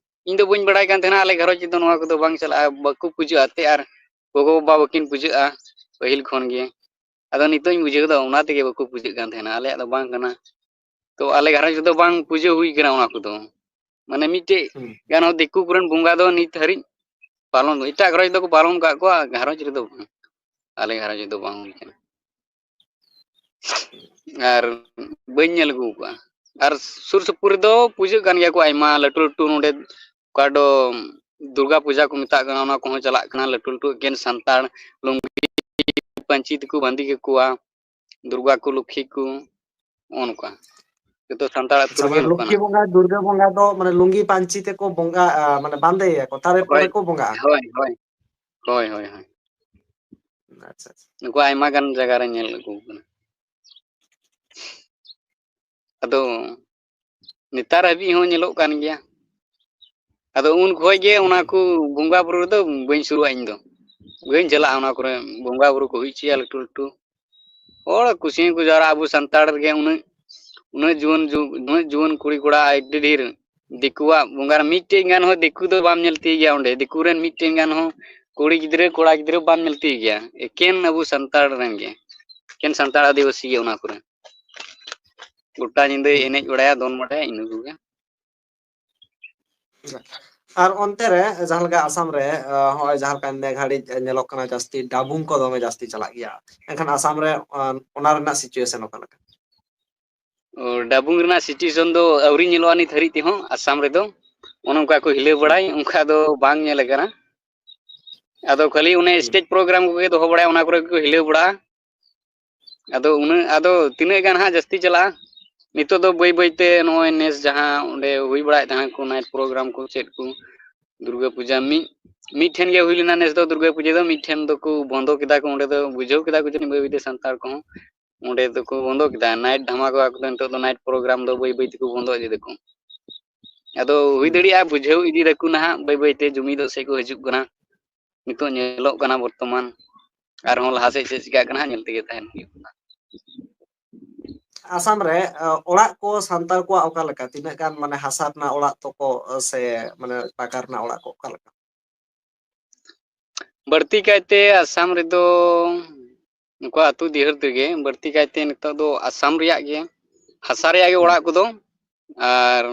ᱤᱧ ᱫᱚ ᱵᱟᱹᱧ ᱵᱟᱲᱟᱭ ᱠᱟᱱ ᱛᱟᱦᱮᱱᱟ, ᱟᱞᱮ ᱜᱷᱟᱨᱚᱸᱡᱽ ᱨᱮᱫᱚ ᱱᱚᱣᱟ ᱠᱚᱫᱚ ᱵᱟᱝ ᱪᱟᱞᱟᱜᱼᱟ, ᱵᱟᱠᱚ ᱯᱩᱡᱟᱹᱜᱼᱟ ᱛᱮ, ᱟᱨ ᱜᱚᱜᱚ-ᱵᱟᱵᱟ ᱵᱟᱹᱠᱤᱱ ᱯᱩᱡᱟᱹᱜᱼᱟ ᱯᱟᱹᱦᱤᱞ ᱠᱷᱚᱱ ᱜᱮ᱾ ᱟᱫᱚ ᱱᱤᱛᱚᱜ ᱤᱧ ᱵᱩᱡᱷᱟᱹᱣ ᱠᱮᱫᱟ, ᱚᱱᱟ ᱛᱮᱜᱮ ᱵᱟᱠᱚ ᱯᱩᱡᱟᱹᱜ ᱠᱟᱱ ᱛᱟᱦᱮᱱᱟ, ᱟᱞᱮᱭᱟᱜ ᱫᱚ ᱵᱟᱝ ᱠᱟᱱᱟ᱾ ᱛᱚ ᱟᱞᱮ ᱜᱷᱟᱨᱚᱸᱡᱽ ᱨᱮᱫᱚ ᱵᱟᱝ ᱯᱩᱡᱟᱹ ᱦᱩᱭ ᱠᱟᱱᱟ ᱚᱱᱟ ᱠᱚᱫᱚ, ᱢᱟᱱᱮ ᱢᱤᱫᱴᱮᱡ ᱦᱩᱸ᱾ ᱜᱟᱱ ᱦᱚᱸ ᱫᱤᱠᱩ ᱠᱚᱨᱮᱱ ᱵᱚᱸᱜᱟ ᱫᱚ ᱱᱤᱛ ᱦᱟᱹᱨᱤᱡ ᱯᱟᱞᱚᱱ, ᱮᱴᱟᱜ ᱜᱷᱟᱨᱚᱸᱡᱽ ᱫᱚᱠᱚ ᱯᱟᱞᱚᱱ ᱠᱟᱜ ᱠᱚᱣᱟ, ᱜᱷᱟᱨᱚᱸᱡᱽ ᱨᱮᱫᱚ ᱵᱟᱝ, ᱟᱞᱮ ᱜᱷᱟᱨᱚᱸᱡᱽ ᱨᱮᱫᱚ ᱵᱟᱝ ᱦᱩᱭ ᱠᱟᱱᱟ᱾ ᱟᱨ ᱵᱟᱹᱧ ᱧᱮᱞ ᱟᱹᱜᱩ ᱠᱟᱜᱼᱟ᱾ ᱟᱨ ᱥᱩᱨ ᱥᱩᱯᱩᱨ ᱨᱮᱫᱚ ᱯᱩᱡᱟᱹᱜ ᱠᱟᱱ ᱜᱮᱭᱟ ᱠᱚ ᱟᱭᱢᱟ ᱞᱟᱹᱴᱩ ᱞᱟᱹᱴᱩ, ᱱᱚᱰᱮ ᱚᱠᱟ ᱫᱚ ᱫᱩᱨᱜᱟ ᱯᱩᱡᱟ ᱠᱚ ᱢᱮᱛᱟᱜ ᱠᱟᱱᱟ, ᱚᱱᱟ ᱠᱚᱦᱚᱸ ᱪᱟᱞᱟᱜ ᱠᱟᱱᱟ, ᱞᱟᱹᱴᱩ ᱞᱟᱹᱴᱩ ᱮᱠᱮᱱ ᱥᱟᱱᱛᱟᱲ ᱞᱩᱝᱜᱤ ᱯᱟᱹᱧᱪᱤ ᱛᱮᱠᱚ ᱵᱟᱸᱫᱮ ᱠᱟᱠᱚᱣᱟ, ᱫᱩᱨᱜᱟ ᱠᱚ, ᱞᱚᱠᱠᱷᱤ ᱠᱚ, ᱱᱚᱜᱼᱚ ᱱᱚᱝᱠᱟ᱾ ᱡᱚᱛᱚ ᱥᱟᱱᱛᱟᱲ ᱟᱹᱛᱩ ᱟᱪᱪᱷᱟ, ᱨᱮᱜᱮ ᱢᱟᱱᱮ ᱧᱮᱞᱚᱜ ᱞᱚᱠᱠᱷᱤ ᱠᱟᱱᱟ᱾ ᱵᱚᱸᱜᱟ, ᱫᱩᱨᱜᱟ ᱵᱚᱸᱜᱟ ᱫᱚ ᱢᱟᱱᱮ ᱞᱩᱝᱜᱤ ᱯᱟᱹᱧᱪᱤ ᱛᱮᱠᱚ ᱵᱚᱸᱜᱟ, ᱟ, ᱢᱟᱱᱮ ᱵᱟᱸᱫᱮᱭᱟᱠᱚ, ᱛᱟᱨᱯᱚᱨᱮ ᱦᱳᱭ, ᱠᱚ ᱵᱚᱸᱜᱟᱜᱼᱟ᱾ ᱦᱳᱭ, ᱦᱳᱭ᱾ ᱦᱳᱭ, ᱦᱳᱭ, ᱦᱳᱭ᱾ ᱟᱪᱪᱷᱟ, ᱟᱪᱪᱷᱟ᱾ ᱱᱩᱠᱩ ᱟᱭᱢᱟ ᱜᱟᱱ ᱡᱟᱭᱜᱟ ᱨᱮ ᱧᱮᱞ ᱟᱹᱜᱩ ᱠᱟᱱᱟ᱾ ᱟᱫᱚ ᱱᱮᱛᱟᱨ ᱦᱟᱹᱵᱤᱡ ᱦᱚᱸ ᱧᱮᱞᱚᱜ ᱠᱟᱱ ᱜᱮᱭᱟ᱾ ᱟᱫᱚ ᱩᱱ ᱠᱷᱚᱡ ᱜᱮ ᱚᱱᱟ ᱦᱩᱸ᱾ ᱠᱚ ᱵᱚᱸᱜᱟ ᱵᱩᱨᱩ ᱨᱮᱫᱚ ᱵᱟᱹᱧ ᱥᱩᱨᱩᱜᱼᱟ ᱤᱧ ᱫᱚ᱾ ᱵᱟᱹᱧ ᱪᱟᱞᱟᱜᱼᱟ ᱚᱱᱟ ᱠᱚᱨᱮ, ᱵᱚᱸᱜᱟ ᱵᱩᱨᱩ ᱠᱚ ᱦᱩᱭ ᱦᱚᱪᱚᱭᱟ ᱞᱟᱹᱴᱩ ᱞᱟᱹᱴᱩ᱾ ᱦᱚᱲ ᱠᱩᱥᱤ ᱠᱚ ᱡᱟᱣᱨᱟᱜᱼᱟ, ᱟᱵᱚ ᱥᱟᱱᱛᱟᱲ ᱨᱮᱜᱮ ᱩᱱᱟᱹᱜ, ᱩᱱᱟᱹᱜ ᱡᱩᱣᱟᱹᱱ ᱡᱩ-, ᱩᱱᱟᱹᱜ ᱡᱩᱣᱟᱹᱱ ᱠᱩᱲᱤ ᱠᱚᱲᱟ ᱟᱹᱰᱤ ᱰᱷᱮᱨ ᱫᱤᱠᱩᱣᱟᱜ ᱵᱚᱸᱜᱟ ᱨᱮ ᱢᱤᱫᱴᱮᱱ ᱜᱟᱱ ᱦᱚᱸ ᱫᱤᱠᱩ ᱫᱚ ᱵᱟᱢ ᱧᱮᱞ ᱛᱤᱭᱳᱜᱮᱭᱟ ᱚᱸᱰᱮ᱾ ᱫᱤᱠᱩ ᱨᱮᱱ ᱢᱤᱫᱴᱮᱱ ᱜᱟᱱ ᱦᱚᱸ ᱠᱩᱲᱤ ᱜᱤᱫᱽᱨᱟᱹ, ᱠᱚᱲᱟ ᱜᱤᱫᱽᱨᱟᱹ ᱵᱟᱢ ᱧᱮᱞ ᱛᱤᱭᱳᱜᱮᱭᱟ᱾ ᱮᱠᱮᱱ ᱟᱵᱚ ᱥᱟᱱᱛᱟᱲ ᱨᱮᱱ ᱜᱮ, ᱮᱠᱮᱱ ᱥᱟᱱᱛᱟᱲ ᱟᱹᱫᱤᱵᱟᱹᱥᱤ ᱜᱮ ᱚᱱᱟ ᱠᱚᱨᱮ᱾ ᱜᱚᱴᱟ ᱧᱤᱫᱟᱹᱭ ᱮᱱᱮᱡ ᱵᱟᱲᱟᱭᱟ, ᱫᱚᱱ ᱵᱟᱲᱟᱭᱟ, ᱤᱱᱟᱹ ᱠᱚᱜᱮ᱾ ᱟᱨ ᱚᱱᱛᱮ ᱨᱮ ᱡᱟᱦᱟᱸ ᱞᱮᱠᱟ ᱟᱥᱟᱢ ᱨᱮ, ᱟᱸ, ᱦᱚᱸᱜᱼᱚᱭ ᱡᱟᱦᱟᱸ ᱞᱮᱠᱟ ᱱᱮ ᱜᱷᱟᱹᱲᱤᱡ ᱧᱮᱞᱚᱜ ᱠᱟᱱᱟ, ᱡᱟᱹᱥᱛᱤ ᱰᱟᱵᱩᱝ ᱠᱚ ᱫᱚᱢᱮ ᱡᱟᱹᱥᱛᱤ ᱪᱟᱞᱟᱜ ᱜᱮᱭᱟ, ᱮᱱᱠᱷᱟᱱ ᱟᱥᱟᱢ ᱨᱮ, ᱟᱸ, ᱚᱱᱟ ᱨᱮᱱᱟᱜ situation ᱚᱠᱟ ᱞᱮᱠᱟ? ᱚ, ᱰᱟᱵᱩᱝ ᱨᱮᱱᱟᱜ situation ᱫᱚ ᱟᱹᱣᱨᱤ ᱧᱮᱞᱚᱜᱼᱟ ᱱᱤᱛ ᱦᱟᱹᱨᱤᱡ ᱛᱮᱦᱚᱸ ᱟᱥᱟᱢ ᱨᱮᱫᱚ᱾ ᱚᱱᱮ ᱚᱱᱠᱟ ᱠᱚ ᱦᱤᱞᱟᱹᱣ ᱵᱟᱲᱟᱭ, ᱚᱱᱠᱟ ᱫᱚ ᱵᱟᱝ ᱧᱮᱞ ᱟᱠᱟᱱᱟ᱾ ᱟᱫᱚ ᱠᱷᱟᱹᱞᱤ ᱚᱱᱮ stage program ᱠᱚᱜᱮ ᱫᱚᱦᱚ ᱵᱟᱲᱟᱭᱟ, ᱚᱱᱟ ᱠᱚᱨᱮ ᱜᱮᱠᱚ ᱦᱤᱞᱟᱹᱣ ᱵᱟᱲᱟᱜᱼᱟ᱾ ᱟᱫᱚ ᱩᱱᱟᱹᱜ, ᱟᱫᱚ ᱛᱤᱱᱟᱹᱜ ᱜᱟᱱ ᱦᱟᱸᱜ ᱡᱟᱹᱥᱛᱤ ᱪᱟᱞᱟᱜᱼᱟ? ᱱᱤᱛᱚᱜ ᱫᱚ ᱵᱟᱹᱭ ᱵᱟᱹᱭ ᱛᱮ ᱱᱚᱜᱼᱚᱭ ᱱᱮᱥ ᱡᱟᱦᱟᱸ ᱚᱸᱰᱮ ᱦᱩᱭ ᱵᱟᱲᱟᱭᱮᱫ ᱛᱟᱦᱮᱸ ᱠᱚ night program ᱠᱚ ᱪᱮᱫ ᱠᱚ, ᱫᱩᱨᱜᱟᱹ ᱯᱩᱡᱟ ᱢᱤᱫ, ᱢᱤᱫ ᱴᱷᱮᱱ ᱜᱮ ᱦᱩᱭ ᱞᱮᱱᱟ ᱱᱮᱥ ᱫᱚ ᱫᱩᱨᱜᱟᱹ ᱯᱩᱡᱟ ᱫᱚ, ᱢᱤᱫ ᱴᱷᱮᱱ ᱫᱚᱠᱚ ᱵᱚᱱᱫᱚ ᱠᱮᱫᱟ ᱠᱚ, ᱚᱸᱰᱮ ᱫᱚ ᱵᱩᱡᱷᱟᱹᱣ ᱠᱮᱫᱟ ᱠᱚ ᱡᱟᱹᱱᱤᱡ ᱵᱟᱹᱭ ᱵᱟᱹᱭ ᱛᱮ ᱥᱟᱱᱛᱟᱲ ᱠᱚᱦᱚᱸ ᱚᱸᱰᱮ ᱫᱚᱠᱚ ᱵᱚᱱᱫᱚ ᱠᱮᱫᱟ᱾ Night ᱫᱷᱟᱢᱟᱠᱟ ᱠᱚᱫᱚ ᱱᱤᱛᱚᱜ ᱫᱚ night program ᱫᱚ ᱵᱟᱹᱭ ᱵᱟᱹᱭ ᱛᱮᱠᱚ ᱵᱚᱱᱫᱚ ᱤᱫᱤ ᱫᱟᱠᱚ᱾ ᱟᱫᱚ ᱦᱩᱭ ᱫᱟᱲᱮᱭᱟᱜᱼᱟ ᱵᱩᱡᱷᱟᱹᱣ ᱤᱫᱤ ᱫᱟᱠᱚ ᱱᱟᱦᱟᱜ ᱵᱟᱹᱭ ᱵᱟᱹᱭ ᱛᱮ, ᱡᱩᱢᱤᱫᱚᱜ ᱥᱮᱫ ᱠᱚ ᱦᱤᱡᱩᱜ ᱠᱟᱱᱟ᱾ ᱱᱤᱛᱚᱜ ᱧᱮᱞᱚᱜ ᱠᱟᱱᱟ ᱵᱚᱨᱛᱚᱢᱟᱱ, ᱟᱨᱦᱚᱸ ᱞᱟᱦᱟ ᱥᱮᱫ ᱪᱮᱫ ᱪᱤᱠᱟᱹᱜ ᱠᱟᱱᱟ ᱦᱟᱸᱜ ᱧᱮᱞ ᱛᱮᱜᱮ ᱛᱟᱦᱮᱱ ᱦᱩᱭᱩᱜ ᱠᱟᱱᱟ᱾ ᱟᱥᱟᱢ ᱨᱮ, ᱟᱸ, ᱚᱲᱟᱜ ᱠᱚ ᱥᱟᱱᱛᱟᱲ ᱠᱚᱣᱟᱜ ᱚᱠᱟ ᱞᱮᱠᱟ? ᱛᱤᱱᱟᱹᱜ ᱜᱟᱱ ᱢᱟᱱᱮ ᱦᱟᱥᱟ ᱨᱮᱱᱟᱜ ᱚᱲᱟᱜ ᱛᱟᱠᱚ, ᱟᱸ, ᱥᱮ ᱢᱟᱱᱮ ᱯᱟᱠᱟ ᱨᱮᱱᱟᱜ ᱚᱲᱟᱜ ᱠᱚ ᱚᱠᱟ ᱞᱮᱠᱟ? ᱵᱟᱹᱲᱛᱤ ᱠᱟᱭᱛᱮ ᱟᱥᱟᱢ ᱨᱮᱫᱚ ᱱᱩᱠᱩ ᱟᱹᱛᱩ ᱫᱤᱦᱟᱹᱨ ᱛᱮᱜᱮ ᱵᱟᱹᱲᱛᱤ ᱠᱟᱭᱛᱮ ᱱᱤᱛᱚᱜ ᱫᱚ ᱟᱥᱟᱢ ᱨᱮᱭᱟᱜ ᱜᱮ ᱦᱟᱥᱟ ᱨᱮᱭᱟᱜ ᱜᱮ ᱚᱲᱟᱜ ᱠᱚᱫᱚ, ᱟᱨ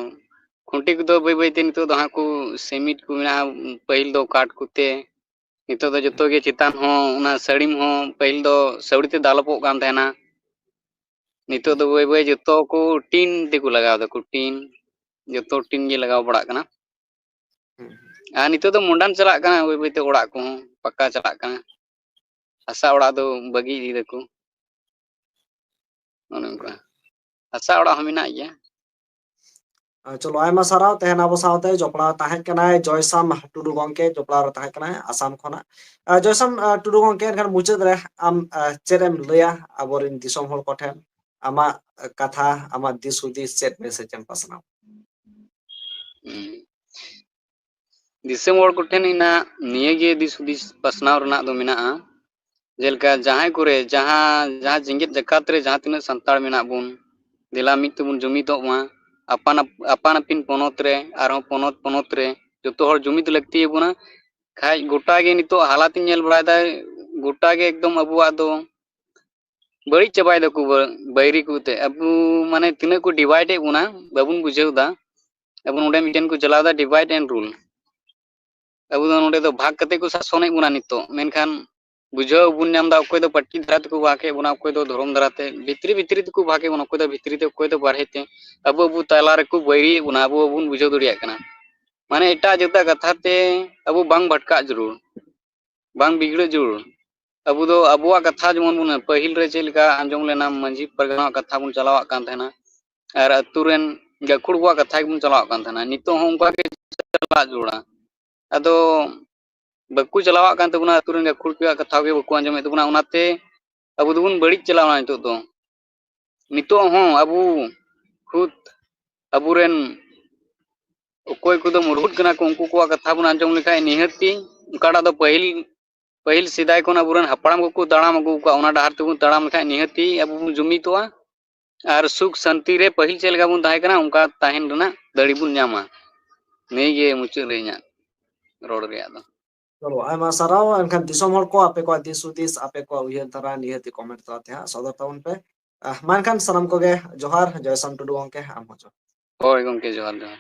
ᱠᱷᱩᱱᱴᱤ ᱠᱚᱫᱚ ᱵᱟᱹᱭ ᱵᱟᱹᱭ ᱛᱮ ᱱᱤᱛᱚᱜ ᱫᱚ ᱦᱟᱸᱜ ᱠᱚ ᱥᱤᱢᱤᱴ ᱠᱚ ᱢᱮᱱᱟᱜᱼᱟ, ᱯᱟᱹᱦᱤᱞ ᱫᱚ ᱠᱟᱴ ᱠᱚᱛᱮ, ᱱᱤᱛᱚᱜ ᱫᱚ ᱡᱚᱛᱚ ᱜᱮ ᱪᱮᱛᱟᱱ ᱦᱚᱸ ᱚᱱᱟ ᱥᱟᱹᱲᱤᱢ ᱦᱚᱸ ᱯᱟᱹᱦᱤᱞ ᱫᱚ ᱥᱟᱹᱣᱲᱤ ᱛᱮ ᱫᱟᱞᱚᱵᱚᱜ ᱠᱟᱱ ᱛᱟᱦᱮᱱᱟ, ᱱᱤᱛᱚᱜ ᱫᱚ ᱵᱟᱹᱭ ᱵᱟᱹᱭ ᱡᱚᱛᱚ ᱠᱚ ᱴᱤᱱ ᱛᱮᱠᱚ ᱞᱟᱜᱟᱣ ᱫᱟᱠᱚ, ᱴᱤᱱ, ᱡᱚᱛᱚ ᱴᱤᱱ ᱜᱮ ᱞᱟᱜᱟᱣ ᱵᱟᱲᱟᱜ ᱠᱟᱱᱟ᱾ ᱟᱨ ᱱᱤᱛᱚᱜ ᱫᱚ modern ᱪᱟᱞᱟᱜ ᱠᱟᱱᱟ, ᱵᱟᱹᱭ ᱵᱟᱹᱭ ᱛᱮ ᱚᱲᱟᱜ ᱠᱚᱦᱚᱸ ᱯᱟᱠᱟ ᱪᱟᱞᱟᱜ ᱠᱟᱱᱟ, ᱦᱟᱥᱟ ᱚᱲᱟᱜ ᱫᱚ ᱵᱟᱹᱜᱤ ᱤᱫᱤ ᱫᱟᱠᱚ᱾ ᱚᱱᱮ ᱚᱱᱠᱟ ᱦᱟᱥᱟ ᱚᱲᱟᱜ ᱦᱚᱸ ᱢᱮᱱᱟᱜ ᱜᱮᱭᱟ᱾ ᱟᱨ ᱪᱚᱞᱚ, ᱟᱭᱢᱟ ᱥᱟᱨᱦᱟᱣ᱾ ᱛᱟᱦᱮᱱ ᱟᱵᱚ ᱥᱟᱶᱛᱮ ᱡᱚᱯᱲᱟᱣ ᱛᱟᱦᱮᱸ ᱠᱟᱱᱟᱭ ᱡᱚᱭᱥᱟᱢ ᱴᱩᱰᱩ ᱜᱚᱢᱠᱮ, ᱡᱚᱯᱲᱟᱣ ᱨᱮ ᱛᱟᱦᱮᱸ ᱠᱟᱱᱟᱭ ᱟᱥᱟᱢ ᱠᱷᱚᱱᱟᱜ᱾ ᱟᱨ ᱡᱚᱭᱥᱟᱢ, ᱟᱨ ᱴᱩᱰᱩ ᱜᱚᱢᱠᱮ, ᱮᱱᱠᱷᱟᱱ ᱢᱩᱪᱟᱹᱫ ᱨᱮ ᱟᱢ, ᱟᱨ ᱪᱮᱫ ᱮᱢ ᱞᱟᱹᱭᱟ ᱟᱵᱚᱨᱮᱱ ᱫᱤᱥᱚᱢ ᱦᱚᱲ ᱠᱚᱴᱷᱮᱱ? ᱟᱢᱟᱜ ᱠᱟᱛᱷᱟ, ᱟᱢᱟᱜ ᱫᱤᱥ ᱦᱩᱫᱤᱥ, ᱪᱮᱫ message ᱮᱢ ᱯᱟᱥᱱᱟᱣ? ᱦᱩᱸ᱾ ᱫᱤᱥᱚᱢ ᱦᱚᱲ ᱠᱚᱴᱷᱮᱱ ᱤᱧᱟᱹᱜ ᱱᱤᱭᱟᱹ ᱜᱮ ᱫᱤᱥ ᱦᱩᱫᱤᱥ ᱯᱟᱥᱱᱟᱣ ᱨᱮᱱᱟᱜ ᱫᱚ ᱢᱮᱱᱟᱜᱼᱟ, ᱡᱮᱞᱮᱠᱟ ᱡᱟᱦᱟᱸᱭ ᱠᱚᱨᱮ, ᱡᱟᱦᱟᱸ, ᱡᱟᱦᱟᱸ ᱡᱮᱜᱮᱛ ᱡᱟᱠᱟᱛ ᱨᱮ ᱡᱟᱦᱟᱸ ᱛᱤᱱᱟᱹᱜ ᱥᱟᱱᱛᱟᱲ ᱢᱮᱱᱟᱜ ᱵᱚᱱ, ᱫᱮᱞᱟ ᱢᱤᱫ ᱛᱮᱵᱚᱱ ᱡᱩᱢᱤᱫᱚᱜ ᱢᱟ, ᱟᱯᱟᱱ ᱟᱯ-, ᱟᱯᱟᱱ ᱟᱹᱯᱤᱱ ᱯᱚᱱᱚᱛ ᱨᱮ, ᱟᱨᱦᱚᱸ ᱯᱚᱱᱚᱛ ᱯᱚᱱᱚᱛ ᱨᱮ ᱡᱚᱛᱚ ᱦᱚᱲ ᱡᱩᱢᱤᱫ ᱞᱟᱹᱠᱛᱤ ᱟᱵᱚᱱᱟ᱾ ᱠᱷᱟᱡ ᱜᱚᱴᱟ ᱜᱮ ᱱᱤᱛᱚᱜ ᱦᱟᱞᱟᱛ ᱤᱧ ᱧᱮᱞ ᱵᱟᱲᱟᱭᱮᱫᱟ, ᱜᱚᱴᱟ ᱜᱮ ᱮᱠᱫᱚᱢ ᱟᱵᱚᱣᱟᱜ ᱫᱚ ᱵᱟᱹᱲᱤᱡ ᱪᱟᱵᱟᱭ ᱫᱟᱠᱚ ᱵᱟᱹ- ᱵᱟᱹᱭᱨᱤ ᱠᱚ ᱛᱮ᱾ ᱟᱵᱚ ᱢᱟᱱᱮ ᱛᱤᱱᱟᱹᱜ ᱠᱚ divide ᱮᱫ ᱵᱚᱱᱟ, ᱵᱟᱵᱚᱱ ᱵᱩᱡᱷᱟᱹᱣ ᱮᱫᱟ᱾ ᱟᱵᱚ ᱱᱚᱰᱮ ᱢᱤᱫᱴᱮᱱ ᱠᱚ ᱪᱟᱞᱟᱣ ᱮᱫᱟ divide and rule᱾ ᱟᱵᱚ ᱫᱚ ᱱᱚᱰᱮ ᱫᱚ ᱵᱷᱟᱜᱽ ᱠᱟᱛᱮ ᱠᱚ ᱥᱟᱥᱚᱱᱮᱫ ᱵᱚᱱᱟ ᱱᱤᱛᱚᱜ, ᱢᱮᱱᱠᱷᱟᱱ ᱵᱩᱡᱷᱟᱹᱣ ᱵᱚᱱ ᱧᱟᱢ ᱮᱫᱟ, ᱚᱠᱚᱭ ᱫᱚ ᱯᱟᱹᱴᱤ ᱫᱷᱟᱨᱟ ᱛᱮᱠᱚ ᱵᱷᱟᱜᱽ ᱮᱫ ᱵᱚᱱᱟ, ᱚᱠᱚᱭ ᱫᱚ ᱫᱷᱚᱨᱚᱢ ᱫᱷᱟᱨᱟ ᱛᱮ, ᱵᱷᱤᱛᱨᱤ ᱵᱷᱤᱛᱨᱤ ᱛᱮᱠᱚ ᱵᱷᱟᱜᱽ ᱮᱫ ᱵᱚᱱᱟ, ᱚᱠᱚᱭ ᱫᱚ ᱵᱷᱤᱛᱨᱤ ᱛᱮ, ᱚᱠᱚᱭ ᱫᱚ ᱵᱟᱨᱦᱮ ᱛᱮ᱾ ᱟᱵᱚ ᱟᱵᱚ ᱛᱟᱞᱟ ᱨᱮᱠᱚ ᱵᱟᱹᱭᱨᱤᱭᱮᱫ ᱵᱚᱱᱟ, ᱟᱵᱚ ᱵᱟᱵᱚᱱ ᱵᱩᱡᱷᱟᱹᱣ ᱫᱟᱲᱮᱭᱟᱜ ᱠᱟᱱᱟ᱾ ᱢᱟᱱᱮ ᱮᱴᱟᱜ ᱡᱟᱹᱛᱟᱜ ᱠᱟᱛᱷᱟ ᱛᱮ ᱟᱵᱚ ᱵᱟᱝ ᱵᱷᱟᱴᱠᱟᱜ ᱡᱟᱹᱨᱩᱲ, ᱵᱟᱝ ᱵᱤᱜᱽᱲᱟᱹᱜ ᱡᱟᱹᱨᱩᱲ᱾ ᱟᱵᱚ ᱫᱚ ᱟᱵᱚᱣᱟᱜ ᱠᱟᱛᱷᱟ ᱡᱮᱢᱚᱱ ᱵᱚᱱ, ᱯᱟᱹᱦᱤᱞ ᱨᱮ ᱪᱮᱫ ᱞᱮᱠᱟ ᱟᱸᱡᱚᱢ ᱞᱮᱱᱟ, ᱢᱟᱹᱡᱷᱤ ᱯᱟᱨᱜᱟᱱᱟᱣᱟᱜ ᱠᱟᱛᱷᱟ ᱵᱚᱱ ᱪᱟᱞᱟᱣᱟᱜ ᱠᱟᱱ ᱛᱟᱦᱮᱱᱟ ᱟᱨ ᱟᱹᱛᱩ ᱨᱮᱱ ᱜᱟᱹᱠᱷᱩᱲ ᱠᱚᱣᱟᱜ ᱠᱟᱛᱷᱟ ᱜᱮᱵᱚᱱ ᱪᱟᱞᱟᱣᱟᱜ ᱠᱟᱱ ᱛᱟᱦᱮᱱᱟ᱾ ᱱᱤᱛᱚᱜ ᱦᱚᱸ ᱚᱱᱠᱟ ᱜᱮ ᱪᱟᱞᱟᱜ ᱡᱟᱹᱨᱩᱲᱟ᱾ ᱟᱫᱚ ᱵᱟᱠᱚ ᱪᱟᱞᱟᱣᱟᱜ ᱠᱟᱱ ᱛᱟᱵᱚᱱᱟ, ᱟᱹᱛᱩ ᱨᱮᱱ ᱜᱟᱹᱠᱷᱩᱲ ᱠᱚᱣᱟᱜ ᱠᱟᱛᱷᱟ ᱜᱮ ᱵᱟᱠᱚ ᱟᱸᱡᱚᱢᱮᱫ ᱛᱟᱵᱚᱱᱟ, ᱚᱱᱟᱛᱮ ᱟᱵᱚ ᱫᱚᱵᱚᱱ ᱵᱟᱹᱲᱤᱡ ᱪᱟᱞᱟᱣᱱᱟ ᱱᱤᱛᱚᱜ ᱫᱚ᱾ ᱱᱤᱛᱚᱜ ᱦᱚᱸ ᱟᱵᱚ ᱠᱷᱩᱫ ᱟᱵᱚᱨᱮᱱ ᱚᱠᱚᱭ ᱠᱚᱫᱚ ᱢᱩᱨᱦᱩᱫ ᱠᱟᱱᱟ ᱠᱚ, ᱩᱱᱠᱩ ᱠᱚᱣᱟᱜ ᱠᱟᱛᱷᱟ ᱵᱚᱱ ᱟᱸᱡᱚᱢ ᱞᱮᱠᱷᱟᱡ ᱱᱤᱦᱟᱹᱛᱤ ᱚᱠᱟᱴᱟᱜ ᱫᱚ ᱯᱟᱹᱦᱤᱞ, ᱯᱟᱹᱦᱤᱞ ᱥᱮᱫᱟᱭ ᱠᱷᱚᱱ ᱟᱵᱚᱨᱮᱱ ᱦᱟᱯᱲᱟᱢ ᱠᱚᱠᱚ ᱛᱟᱲᱟᱢ ᱟᱹᱜᱩ ᱟᱠᱟᱫ, ᱚᱱᱟ ᱰᱟᱦᱟᱨ ᱛᱮᱵᱚᱱ ᱛᱟᱲᱟᱢ ᱞᱮᱠᱷᱟᱡ ᱱᱤᱦᱟᱹᱛᱤ ᱟᱵᱚ ᱵᱚᱱ ᱡᱩᱢᱤᱫᱚᱜᱼᱟ ᱟᱨ ᱥᱩᱠ ᱥᱟᱱᱛᱤ ᱨᱮ ᱯᱟᱹᱦᱤᱞ ᱪᱮᱫ ᱞᱮᱠᱟ ᱵᱚᱱ ᱛᱟᱦᱮᱸ ᱠᱟᱱᱟ ᱚᱱᱠᱟ ᱛᱟᱦᱮᱱ ᱨᱮᱱᱟᱜ ᱫᱟᱲᱮ ᱵᱚᱱ ᱧᱟᱢᱟ᱾ ᱱᱤᱭᱟᱹ ᱜᱮ ᱢᱩᱪᱟᱹᱫ ᱨᱮ ᱤᱧᱟᱹᱜ ᱨᱚᱲ ᱨᱮᱭᱟᱜ ᱫᱚ᱾ ᱪᱚᱞᱚ, ᱟᱭᱢᱟ ᱥᱟᱨᱦᱟᱣ᱾ ᱮᱱᱠᱷᱟᱱ ᱫᱤᱥᱚᱢ ᱦᱚᱲ ᱠᱚ ᱟᱯᱮ ᱠᱚᱣᱟᱜ ᱫᱤᱥ ᱦᱩᱫᱤᱥ, ᱟᱯᱮ ᱠᱚᱣᱟᱜ ᱩᱭᱦᱟᱹᱨ ᱫᱷᱟᱨᱟ ᱱᱤᱦᱟᱹᱛ comment ᱛᱟᱞᱟᱛᱮ ᱦᱟᱸᱜ ᱥᱚᱫᱚᱨ ᱛᱟᱵᱚᱱ ᱯᱮ᱾ ᱟᱦ, ᱢᱟ ᱮᱱᱠᱷᱟᱱ ᱥᱟᱱᱟᱢ ᱠᱚᱜᱮ ᱡᱚᱦᱟᱨ, ᱡᱚᱭᱥᱟᱢ ᱴᱩᱰᱩ ᱜᱚᱢᱠᱮ, ᱟᱢ ᱦᱚᱸ ᱡᱚᱦᱟᱨ᱾ ᱦᱳᱭ ᱜᱚᱢᱠᱮ, ᱡᱚᱦᱟᱨ ᱡᱚᱦᱟᱨ᱾